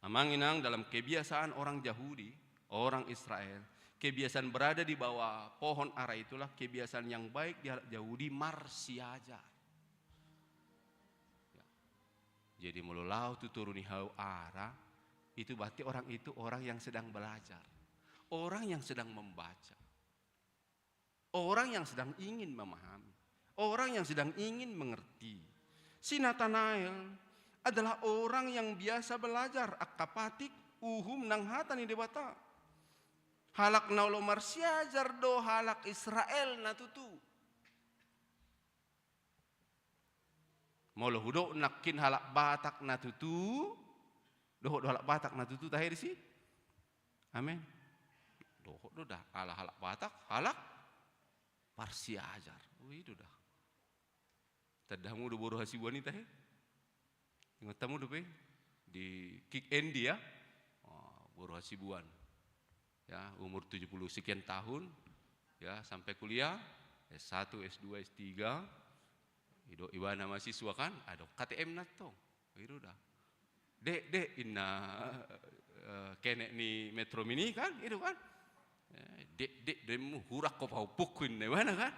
Amang inang, dalam kebiasaan orang Yahudi, orang Israel, kebiasaan berada di bawah pohon ara itulah kebiasaan yang baik di halak Yahudi marsiajar. Ya. Jadi molo laho tu toru ni hau ara, itu berarti orang itu orang yang sedang belajar. Orang yang sedang membaca, orang yang sedang ingin memahami, orang yang sedang ingin mengerti. Si Natanael adalah orang yang biasa belajar angka patik uhum nang hata ni Debata. Halak na olo marsiajar do halak Israel na tutu. Molo hudok nangkin halak Batak na tutu, dohot do halak Batak na tutu tahe disi? Amen. Dohot do da, ala halak Batak, halak parsiajar. Oh, i do da. Tanda hamu do boru Hasibuan i tahe? Ingot hamu dope? Di Kick Andy ya. Oh, boru Hasibuan. Ya, umur tujuh puluh sekian tahun, ya, sampai kuliah, S satu, S dua, S tiga. Ido ibana mahasiswa kan, adong K T M na tong. Ido da. Dek, dek, inna, eh, kenek ni Metro Mini kan, ido kan. Eh, dek, dek, demmu hurak ko paupukku inna ibana kan.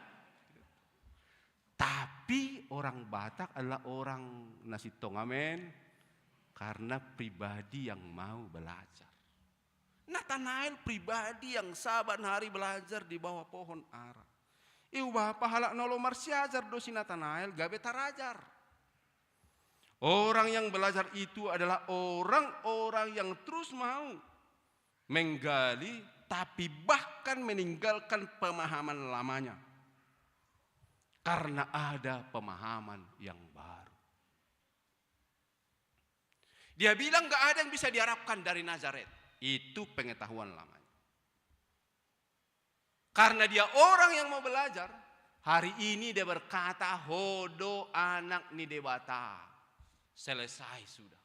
Tapi orang Batak adalah orang na sintong amen karena pribadi yang mau belajar. Natanael pribadi yang saban hari belajar di bawah pohon ara. Iu bapa halak na olo marsiajar do si Natanael gabe tarajar. Orang yang belajar itu adalah orang-orang yang terus mau menggali, tapi bahkan meninggalkan pemahaman lamanya. Karena ada pemahaman yang baru. Dia bilang nggak ada yang bisa diharapkan dari Nazaret. Itu pengetahuan lamanya. Karena dia orang yang mau belajar, hari ini dia berkata, "Ho do anak ni Debata." Selesai sudah.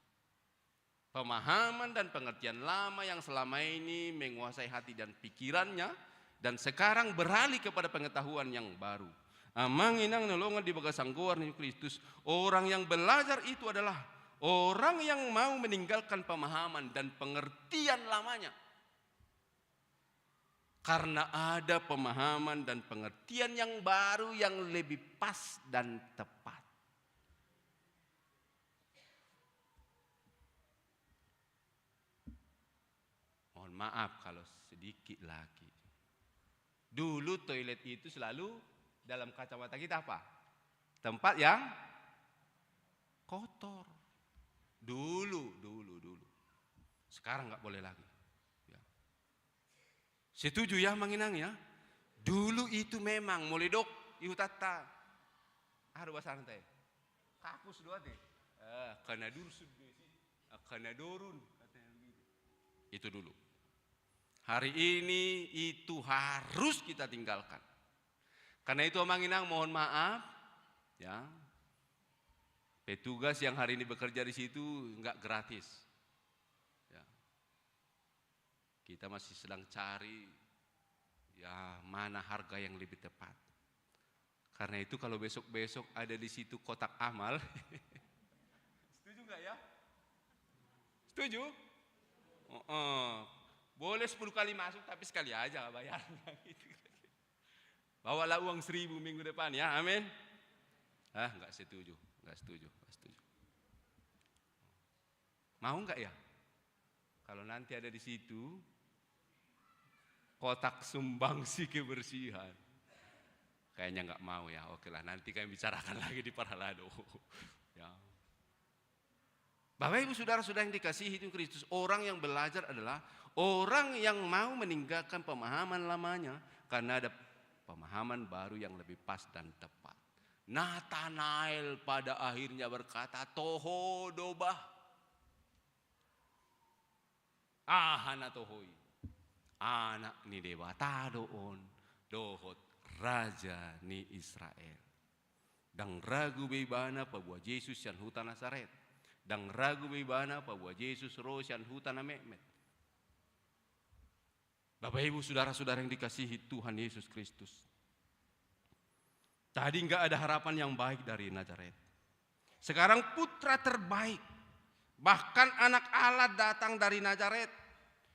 Pemahaman dan pengertian lama yang selama ini menguasai hati dan pikirannya, dan sekarang beralih kepada pengetahuan yang baru. Amang inang na hinaholongan di bagasan goar ni Kristus, orang yang belajar itu adalah orang yang mau meninggalkan pemahaman dan pengertian lamanya. Karena ada pemahaman dan pengertian yang baru yang lebih pas dan tepat. Mohon maaf kalau sedikit lagi. Dulu toilet itu selalu dalam kacamata kita apa? Tempat yang kotor. Dulu, dulu, dulu. Sekarang nggak boleh lagi. Ya. Setuju ya, Amang Inang ya? Dulu itu memang molo didok di hutanta. Aha do bahasanta i? Kakus do ate. Eh, kana dursun do isi. Eh, kana dorun, katanya begitu. Itu dulu. Hari ini itu harus kita tinggalkan. Karena itu, Amang Inang, mohon maaf, ya. Petugas yang hari ini bekerja di situ nggak gratis. Ya. Kita masih sedang cari, ya, mana harga yang lebih tepat. Karena itu, kalau besok-besok ada di situ kotak amal, setuju nggak ya? Setuju? Heeh. Boleh sepuluh kali masuk, tapi sekali aja bayarnya gitu. Bawalah uang seribu minggu depan ya, amin. Ah, nggak setuju, nggak setuju, nggak setuju. Mau nggak ya? Kalau nanti ada di situ kotak sumbangsi kebersihan. Kayaknya nggak mau ya. Oke lah, nanti kami bicarakan lagi di Parhalado. Ya. Bapak Ibu Saudara-saudara yang dikasihi Tuhan Kristus, orang yang belajar adalah orang yang mau meninggalkan pemahaman lamanya karena ada pemahaman baru yang lebih pas dan tepat. Natanael pada akhirnya berkata, "Toho do bah." Aha na toho i? Anak ni Debata do on, dohot Raja ni Israel. Ndang ragu be ibana paboa Jesus sian huta Nasaret. Ndang ragu be ibana paboa Jesus ro sian huta na metmet. Bapak Ibu Saudara-saudara yang dikasihi Tuhan Yesus Kristus. Tadi nggak ada harapan yang baik dari Nazaret. Sekarang putra terbaik, bahkan anak Allah datang dari Nazaret.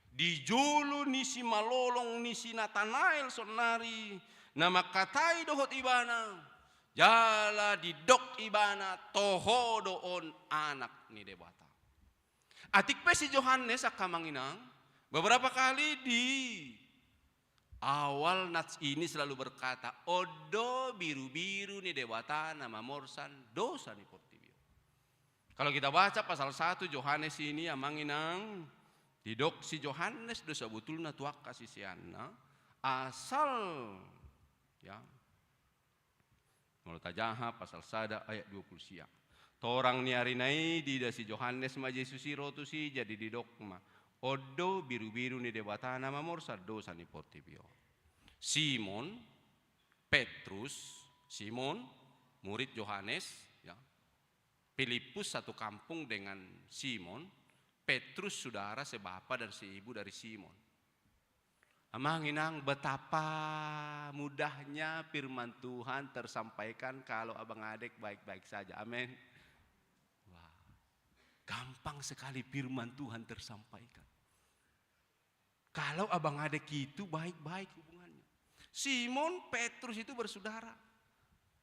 Di jolo ni simalolong ni si Natanael sonari, na mangkatai dohot ibana, jala didok ibana, toho do on anak ni Debata. Atik pe si Johannes angka amang inang, beberapa kali di Awal nats ini selalu berkata, "On do birubiru ni Debata na mamorsan dosa ni portibi on." Kalau kita baca pasal satu Johannes ini, amang inang, didok si Johannes do sabotulna tu angka siseanna, asal, ya, molo tajaha pasal sada ayat dua pulu sia. Torang ni arina i diida si Johannes ma Jesus i ro tusi, jadi didok ma, "On do birubiru ni Debata na mamorsan dosa ni portibi on." Simon, Petrus, Simon, murid Johannes, ya. Pilippus satu kampung dengan Simon, Petrus saudara sebapa dan seibu dari Simon. Amang inang, betapa mudahnya firman Tuhan tersampaikan kalau abang adek baik-baik saja. Amin. Wah, gampang sekali firman Tuhan tersampaikan. Kalau abang adek itu baik-baik hubungannya. Simon Petrus itu bersaudara.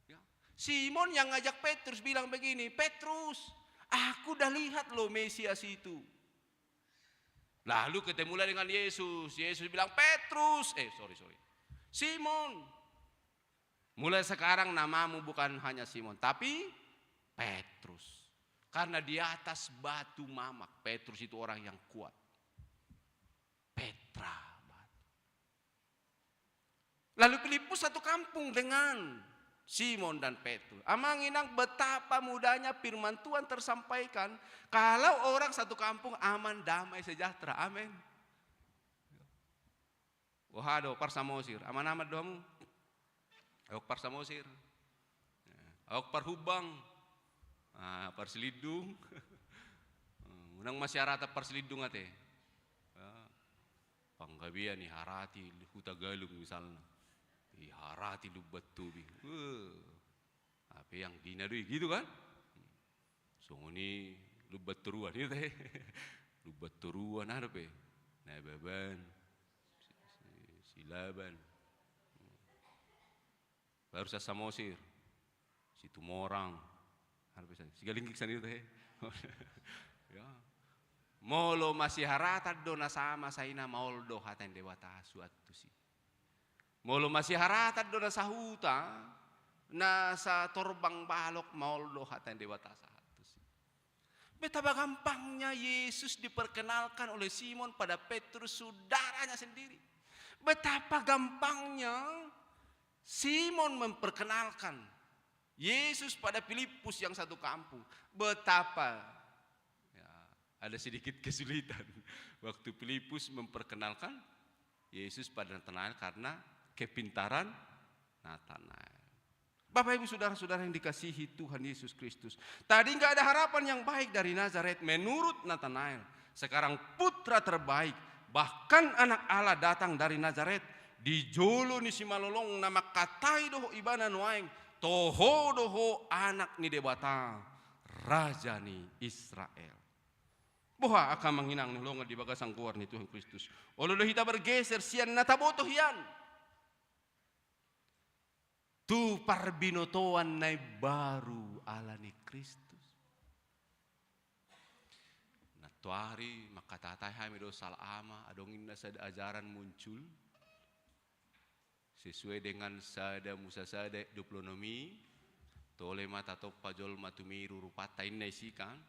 Ya. Simon yang ngajak Petrus bilang begini, "Petrus, aku udah lihat loh Mesias itu." Lalu ketemulah dengan Yesus. Yesus bilang, "Petrus, eh, sorry, sorry. Simon, mulai sekarang namamu bukan hanya Simon, tapi Petrus. Karena di atas batu mamak." Petrus itu orang yang kuat. Petra batu. Lalu Pilippus satu kampung dengan Simon dan Petrus. Amang inang, betapa mudahnya firman Tuhan tersampaikan. Kalau orang satu kampung aman, damai, sejahtera. Amin. Boha do, par Samosir. Aman-aman do hamu? Aok par Samosir. Aok par Humbang. Ah, par Silindung. Unang masiharata par Silindung ate. Ah, panggabean i harati Hutagalung misalna. I harati Lumban Tobing. Wah. Hape anggina do i gitu kan? Songon i Lumban Toruan, i do tahe. Lumban Toruan aha dope? Nababan, Si-, Si-, Silaban. Baru sian Samosir, Situmorang. Aha dope sian, Sigalingging sian i do tahe. Ya. Molo masiharatan do na sama, sai na maol do hata ni Debata suan tusi. Molo masiharatan do na sahuta, na satorbang balok, maol do hata ni Debata sahat tusi. Betapa gampangnya Yesus diperkenalkan oleh Simon pada Petrus, saudaranya sendiri. Betapa gampangnya Simon memperkenalkan Yesus pada Pilippus yang satu kampung. Betapa, ya, ada sedikit kesulitan waktu Pilippus memperkenalkan Yesus pada Natanael karena kepintaran Natanael. Bapak, Ibu, saudara-saudara yang dikasihi Tuhan Yesus Kristus, tadi nggak ada harapan yang baik dari Nazaret menurut Natanael. Sekarang putra terbaik, bahkan Anak Allah datang dari Nazaret, di jolo ni simalolong na mangkatai do ho ibana nuaeng, toho do ho Anak ni Debata, Raja ni Israel. Boha angka amang inang na hinaholongan di bagasan goar ni Tuhan Kristus? Olo do hita bergeser sian na taboto hian tu parbinotoan na imbaru ala ni Kristus. Nantoari mangkatatai hami do sahala ama, adong inna sada ajaran muncul sesuai dengan sada Musa sada dua pulu onom i, tole ma tatompa jolma tumiru rupanta, inna i si kan.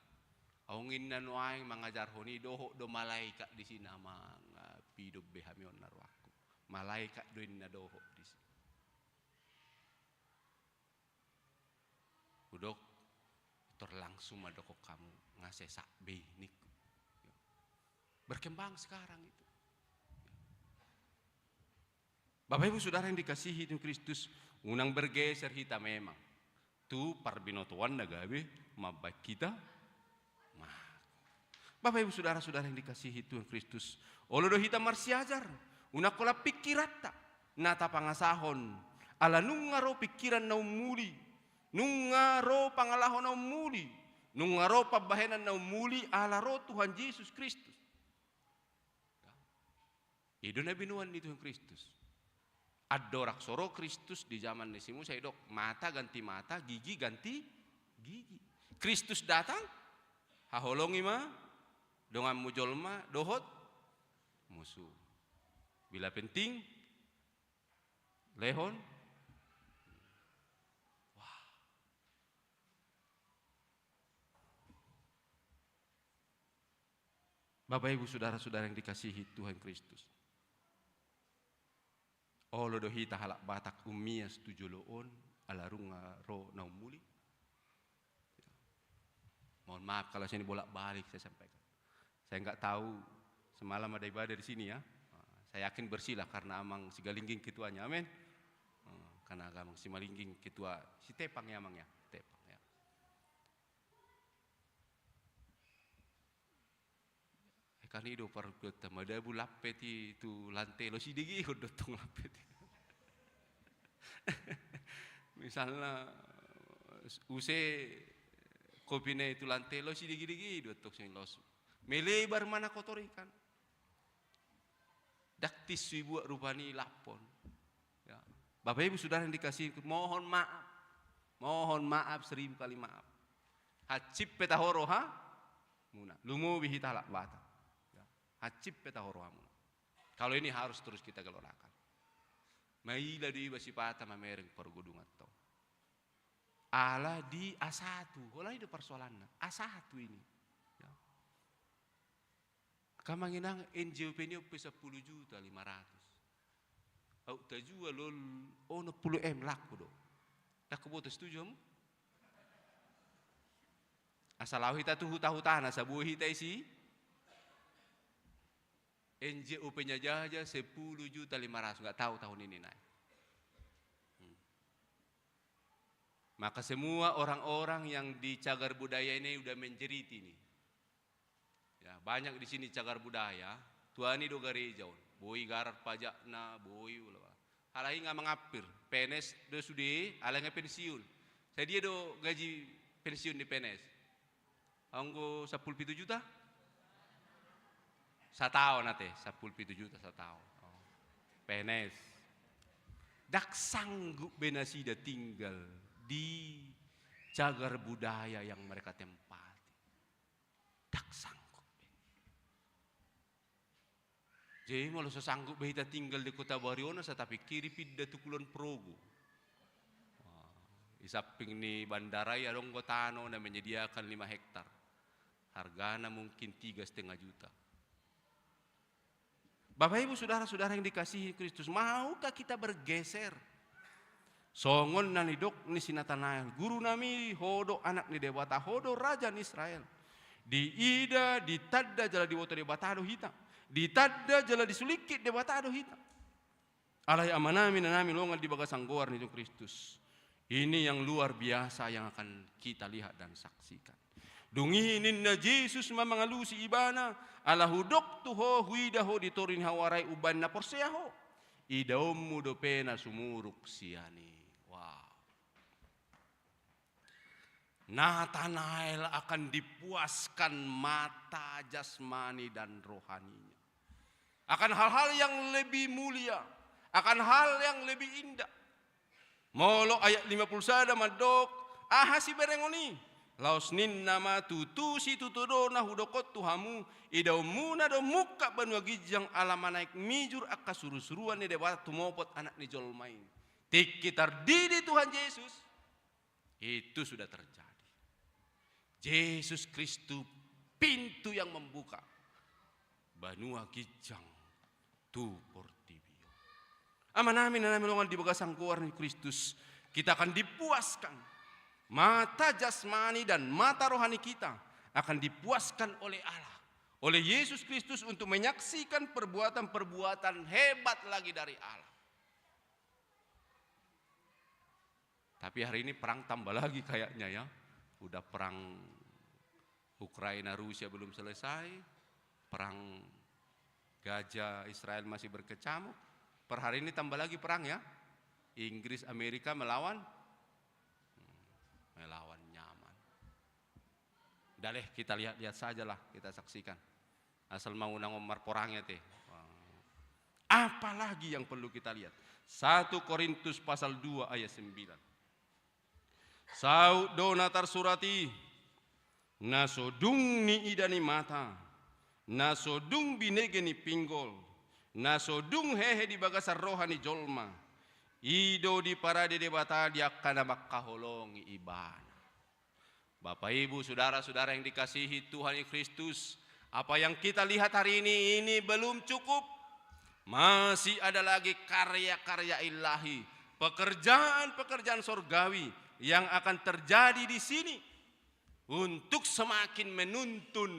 Adong inna nuaeng mangajarhon i, dohot do malaikat disi na mangapidon be hami on na rohangku. Malaikat do inna dohot disi. Hudok, tor langsung mandok hamu, nga sesak be i ningku. Berkembang sekarang itu. Bapak, Ibu, saudara yang dikasihi Tuhan Kristus, unang bergeser hita memang tu parbinotoan na gabe mambahen hita mate. Bapak, Ibu, saudara-saudara yang dikasihi Tuhan Kristus, olo do hita marsiajar, unang holan pingkiranta na tapangasahon, ala nunga ro pingkiran na umuli, nunga ro pangalaho na umuli, nunga ro pambahenan na umuli ala ro Tuhan Jesus Kristus. I do na binoan ni Tuhan Kristus. Andorang so ro Kristus di jaman ni si Musa, didok, mata ganti mata, gigi ganti gigi. Kristus datang, haholongi ma donganmu jolma dohot musu. Bila penting, Lehon. Wah. Bapak, Ibu, saudara-saudara yang dikasihi Tuhan Kristus. Olo do hita halak Batak umias tu jolo on, ala dung ro na ummuli. Mohon maaf kalau saya ini bolak-balik saya sampaikan. Saya nggak tahu, semalam ada ibadah di sini ya. Saya yakin bersih lah karena Amang Sigalingging ketuanya. Amin. Karena Amang Simalingging ketua, Sitepang ya, Amang ya. Sitepang ya. Kan i do pargota, madabu lampet i tu lantelo, sidege ihon do tong lampet i. Misalna use kopina i tu lantelo, sidege-dege do tong sing los. Melebar ma na kotor i kan. Ndang tinsu ibuat rupani lampon. Ya. Bapak Ibu saudara yang dikasihi, mohon maaf. Mohon maaf seribu kali maaf. Hansit pe taho rohamuna. Lumobi hita halak Batak. Ya. Hansit pe taho rohamuna. Kalau ini harus terus kita gelorakan. Maila do iba sipata mamereng pargodungan tong. Ala di asatu, holan i do persoalanna. Asatu ini. Ya. Angka amang inang, N J O P ni on pe sampulu juta lima ratus. Aut tajual on onom pulu M laku do. Ndang huboto, setuju hamu? Asa laho hita tu huta-hutana, asa boi hita isi. N J O P-nya jaja sepuluh juta lima ratus, nggak tahu tahun ini naik. Hmm. Maka semua orang-orang yang di cagar budaya ini udah menjerit ini. Ya, banyak di sini cagar budaya, tuani do gareja on. Boi garar pajakna, boi ula. Halak i nga mangampir, P N S do sude, alai nga pensiun. Sadia do gaji pensiun ni P N S? Anggo sampulu pitu juta? Sataon ate, sampulu pitu juta sataon. Oh. P N S. Ndang sanggup be nasida tinggal di cagar budaya yang mereka tempati. Ndang sanggup be. Jadi molo so sanggup be hita tinggal di Kota Baru on, asa tapingkiri pinda tu Kulon Progo. Wah, di samping ni bandara i adong do tano na menyediakan lima hektar. Hargana mungkin tiga setengah juta. Bapak Ibu saudara-saudara yang dikasihi Kristus, maukah kita bergeser? Songon na nidok ni si Natanael, "Guru nami, ho do Anak ni Debata, ho do Raja ni Israel." Diida, ditanda jala diboto Debata do hita. Ditanda jala disulingkit Debata do hita. Alai amanami, inanami, longan di bagasan goar ni Kristus. Ini yang luar biasa yang akan kita lihat dan saksikan. Dung i ninna Jesus ma mangalusi ibana, "Ala hudok tu ho, huida ho di toru ni hauara i umbahen na porsea ho. Idaonmu dope na sumurung sian i." Wow. Natanael akan dipuaskan mata jasmani dan rohaninya. Akan hal-hal yang lebih mulia, akan hal yang lebih indah. Molo ayat lima puluh sada mandok, aha siberengon i? Laos ninna ma, "Tutu situtu do na hudok on tu hamu, idaonmuna do mungkap banua ginjang ala manaek mijur angka surusuruan ni Debata tumopot Anak ni jolma i." Tingki tardidi Tuhan Jesus, itu sudah terjadi. Jesus Kristus pintu yang membuka banua ginjang tu portibi on. Amanami, inanami, longan di bagasan goar ni Kristus, kita akan dipuaskan. Mata jasmani dan mata rohani kita akan dipuaskan oleh Allah, oleh Yesus Kristus untuk menyaksikan perbuatan-perbuatan hebat lagi dari Allah. Tapi hari ini perang tambah lagi kayaknya ya. Udah perang Ukraina Rusia belum selesai, perang Gaza Israel masih berkecamuk. Per hari ini tambah lagi perang ya. Inggris Amerika melawan, hmm, melawan nyaman. Dah deh, kita lihat-lihat sajalah, kita saksikan. Asal mau unang on marporang i ate. Apalagi yang perlu kita lihat? Satu Korintus pasal dua ayat sembilan. Saut do na tarsurat i, na so dung niida ni mata, na so dung binege ni pinggol, na so dung hehe di bagasan roha ni jolma, I do diparade Debata di angka na mangkaholongi Ibana. Bapak, Ibu, saudara-saudara yang dikasihi Tuhan Yesus Kristus, apa yang kita lihat hari ini, ini belum cukup. Masih ada lagi karya-karya ilahi, pekerjaan-pekerjaan sorgawi yang akan terjadi di sini untuk semakin menuntun,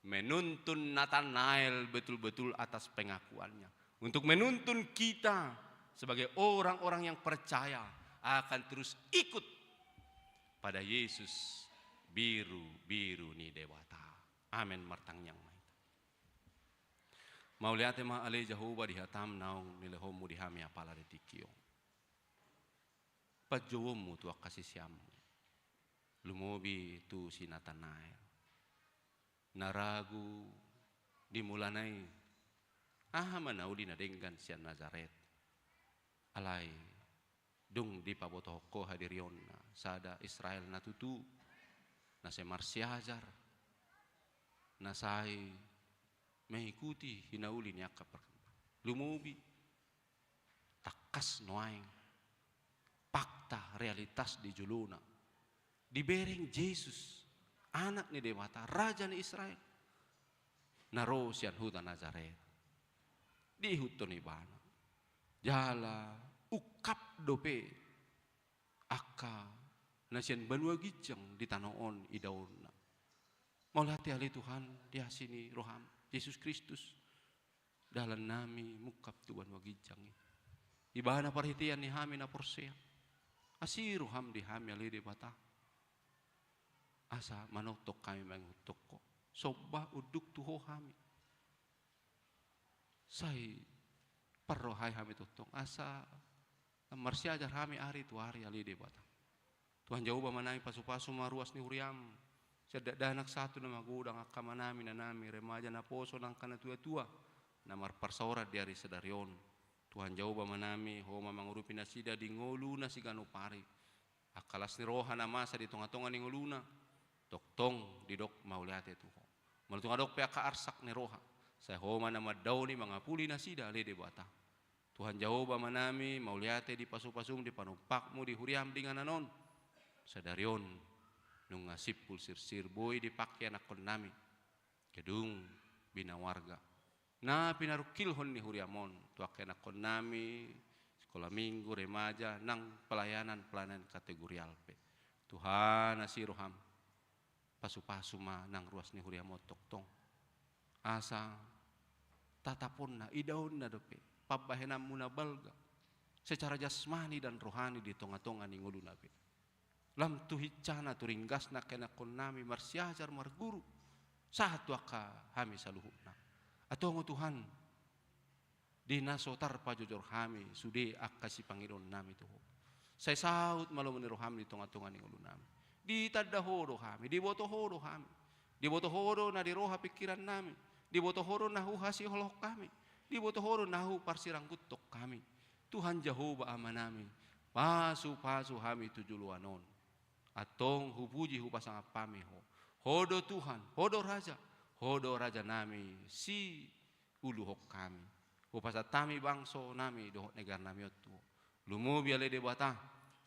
menuntun Natanael betul-betul atas pengakuannya, untuk menuntun kita sebagai orang-orang yang percaya akan terus ikut pada Yesus, birubiru ni Debata. Amen. Martangiang ma hita. Mauliate ma ale Jahowa di hataM naung nilehonMu di hami apala di tingki on. PanjouonMu tu angka siseanMu, lumobi tu si Natanael, na ragu di mulana i, aha ma na uli na denggan sian Nazaret. Alai dung dipabotohon Ho hadirionna, sada Israel na tutu, na sai marsiajar, na sai mengikuti hinauli ni angka perkembangan. Lumobi, tangkas nuaeng, fakta, realitas di jolona, dibereng Jesus, Anak ni Debata, Raja ni Israel, na ro sian huta Nazaret. Diihuthon Ibana. Jala ungkap dope angka na sian banua ginjang di tano on idaonna. Mauliate ale Tuhan, di asi ni rohaM, Jesus Kristus, dalannami mungkap tu banua ginjang i. Ibana parhitean ni hami na porsea. Asi rohaM di hami ale Debata, asa manongtong hami mangihuthon Ho. Somba, unduk tu Ho hami. Sai parrohai hami tongtong, asa marsiajar hami ari tu ari ale Debata. Tuhan Jahowa, amanami, pasupasu ma ruas ni huriaM, sian dakdanak sahat tu na magodang, angka amanami, inanami, remaja naposo nang angka natuatua na marparsaoran di ari sadari on. Tuhan Jahowa, amanami, Ho ma mangurupi nasida di ngoluna siganup ari. Angka las ni roha na masa di tongatonga ni ngoluna, tongtong didok mauliate tu Ho. Molo tung adong pe angka arsak ni roha, sai Ho ma na mandaoni, mangapuli nasida ale Debata. Tuhan Jahowa, amanami, mauliate di pasupasuM, di panumpakMu, di huriaM di inganan on. Sadari on nunga simpul sirsir, boi dipangke anakkonnami, gedung bina warga, na pinarungkilhon ni huriaM on tu angka anakkonnami, sekolah minggu, remaja, nang pelayanan-pelayanan kategorial pe. Tuhan, asi rohaM, pasupasu ma nang ruas ni huriaM on tongtong, asa tataponna, idaonna dope pambahenanMu na balga secara jasmani dan rohani di tongatonga ni ngoluna be. Lam tu hinsana, tu ringgasna angka anakkonnami marsiajar, marguru, sahat tu angka hami saluhutna. Antong, o Tuhan, di na so tarpajojor hami sude angka sipangidoonnami tu Ho, sai saut ma lomo ni rohaM di tongatonga ni ngolunami. Ditanda Ho do hami, diboto Ho do hami. Diboto Ho do na di roha pingkirannami. Diboto Ho do na huhasiholohon hami. Diboto Ho do na huparsirangguthon hami. Tuhan Jahowa, amanami, pasupasu hami tu joloan on. Antong hupuji, hupasangap hami Ho. Ho do Tuhan, Ho do Raja, Ho do rajanami, siuluhon hami. Hupasahat hami bangsonami dohot negarnami on tu Ho. Lumobi ale Debata,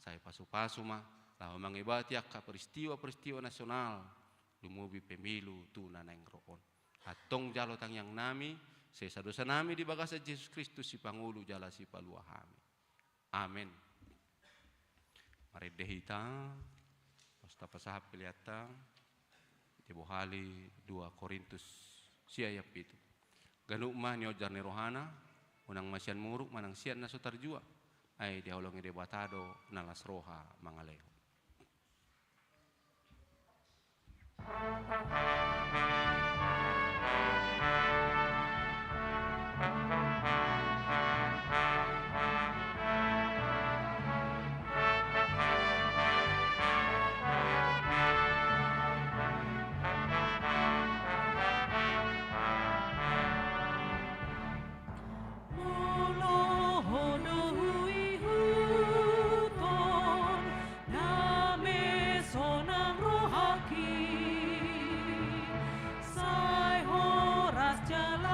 sai pasupasu ma laho mangebati angka peristiwa-peristiwa nasional, lumobi pemilu tu na naeng ro on. Antong jalo tangiangnami, sesa dosanami di bagasan Jesus Kristus, Sipangolu jala Sipalua hami. Amen. Marende hita, laos tapasahat peleanta, dibohali dua Korintus sia ayat pitu. Ganup ma niojar ni rohana, unang ma sian muruk manang sian na so tarjua, ai dihaholongi Debata do na las roha mangalehon. Molo Ho do huihuthon, dame sonang rohangki, sai horas jala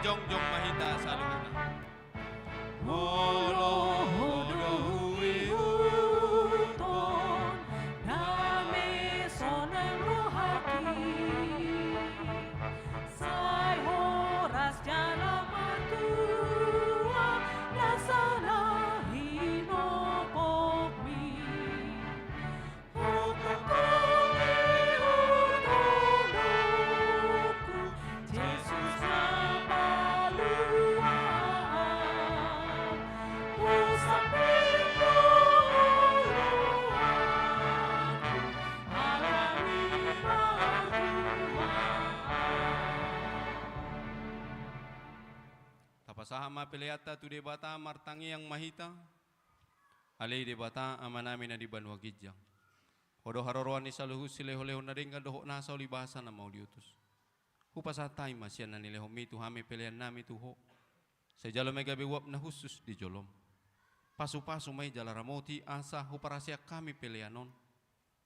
Jongjong ma hita saluhutna. Molo do huihuthon dame sonang rohangki, sai horas jala martua na sonang hinopotmi. Tapasahat ma peleanta tu Debata, martangiang ma hita. Ale Debata, Amanami na di banua ginjang. Ho do haroroan ni saluhut silehonlehon na denggan dohot nasa ulibasa na mauliutus. Hupasahat hami ma sian na nilehonmi tu hami peleannami tu ho. Sai jalo ma i gabe uap na hushus di jolom. Pasupasu ma i jala ramoti asa huparaseak hami pelean on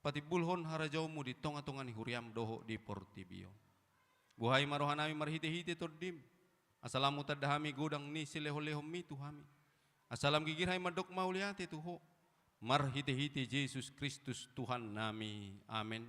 patimbulhon harajaonmu di tongatonga ni huriam dohot di portibi on. Buhai ma rohanami marhitehite Tondim, asa lam hutanda hami godang ni silehonlehonmi tu hami. Asa lam gigir hami mandok mauliate tu ho, marhitehite Jesus Kristus Tuhannami. Amen.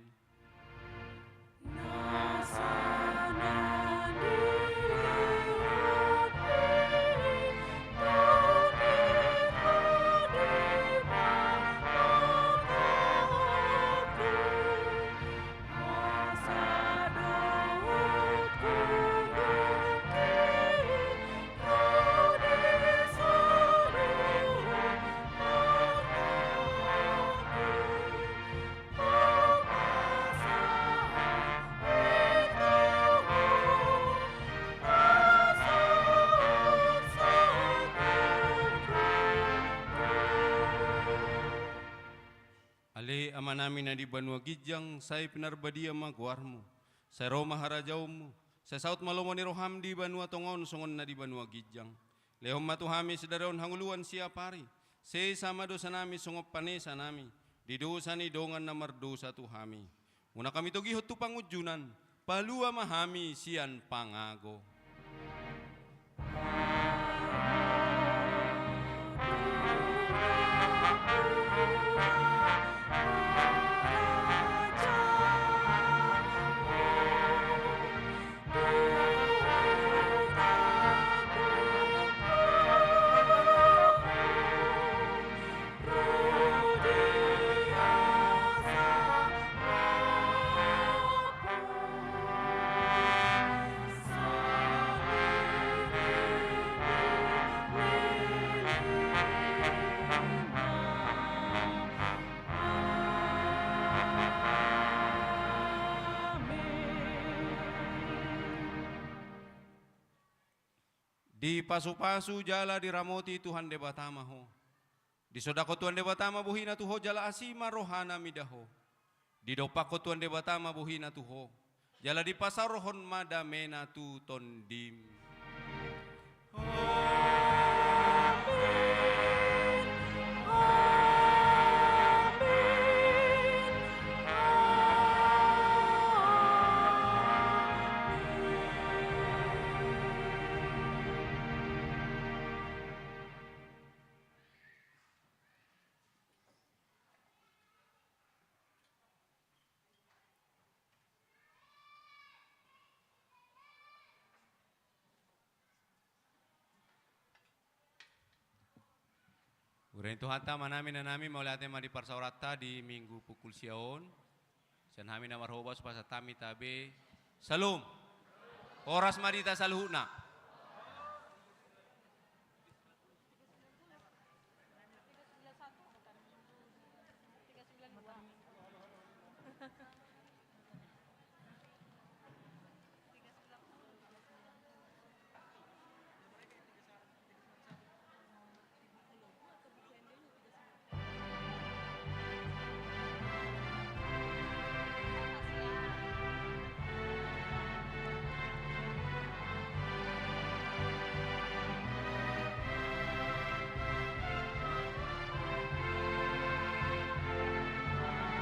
Ale Amanami na di banua ginjang, sai pinarbadia ma goarmu. Sai ro ma harajaonmu. Sai saut ma lomo ni roham di banua tonga on songon na di banua ginjang. Lehon ma tu hami sadari on hangoluan siapari. Sesa ma dosanami songon panesanami di dosa ni dongan na mardosa tu hami. Unang hami togihon tu pangunjunan, palua ma hami sian pangago. Dipasupasu jala diramoti Tuhan Debata ma ho. Disondangkon Tuhan Debata ma bohina tu ho jala asi ma rohana mida ho. Didompakkon Tuhan Debata ma bohina tu ho jala dipasaorhon ma damena tu tondim. Amen. Amen. Amen. Hurang ni Tuhanta, Amanami, Inanami, mauliate ma di parsaoranta di Minggu pukul sia on. Sian hami na marhobas pasahat hami tabe. Syalom. Horas ma di hita saluhutna.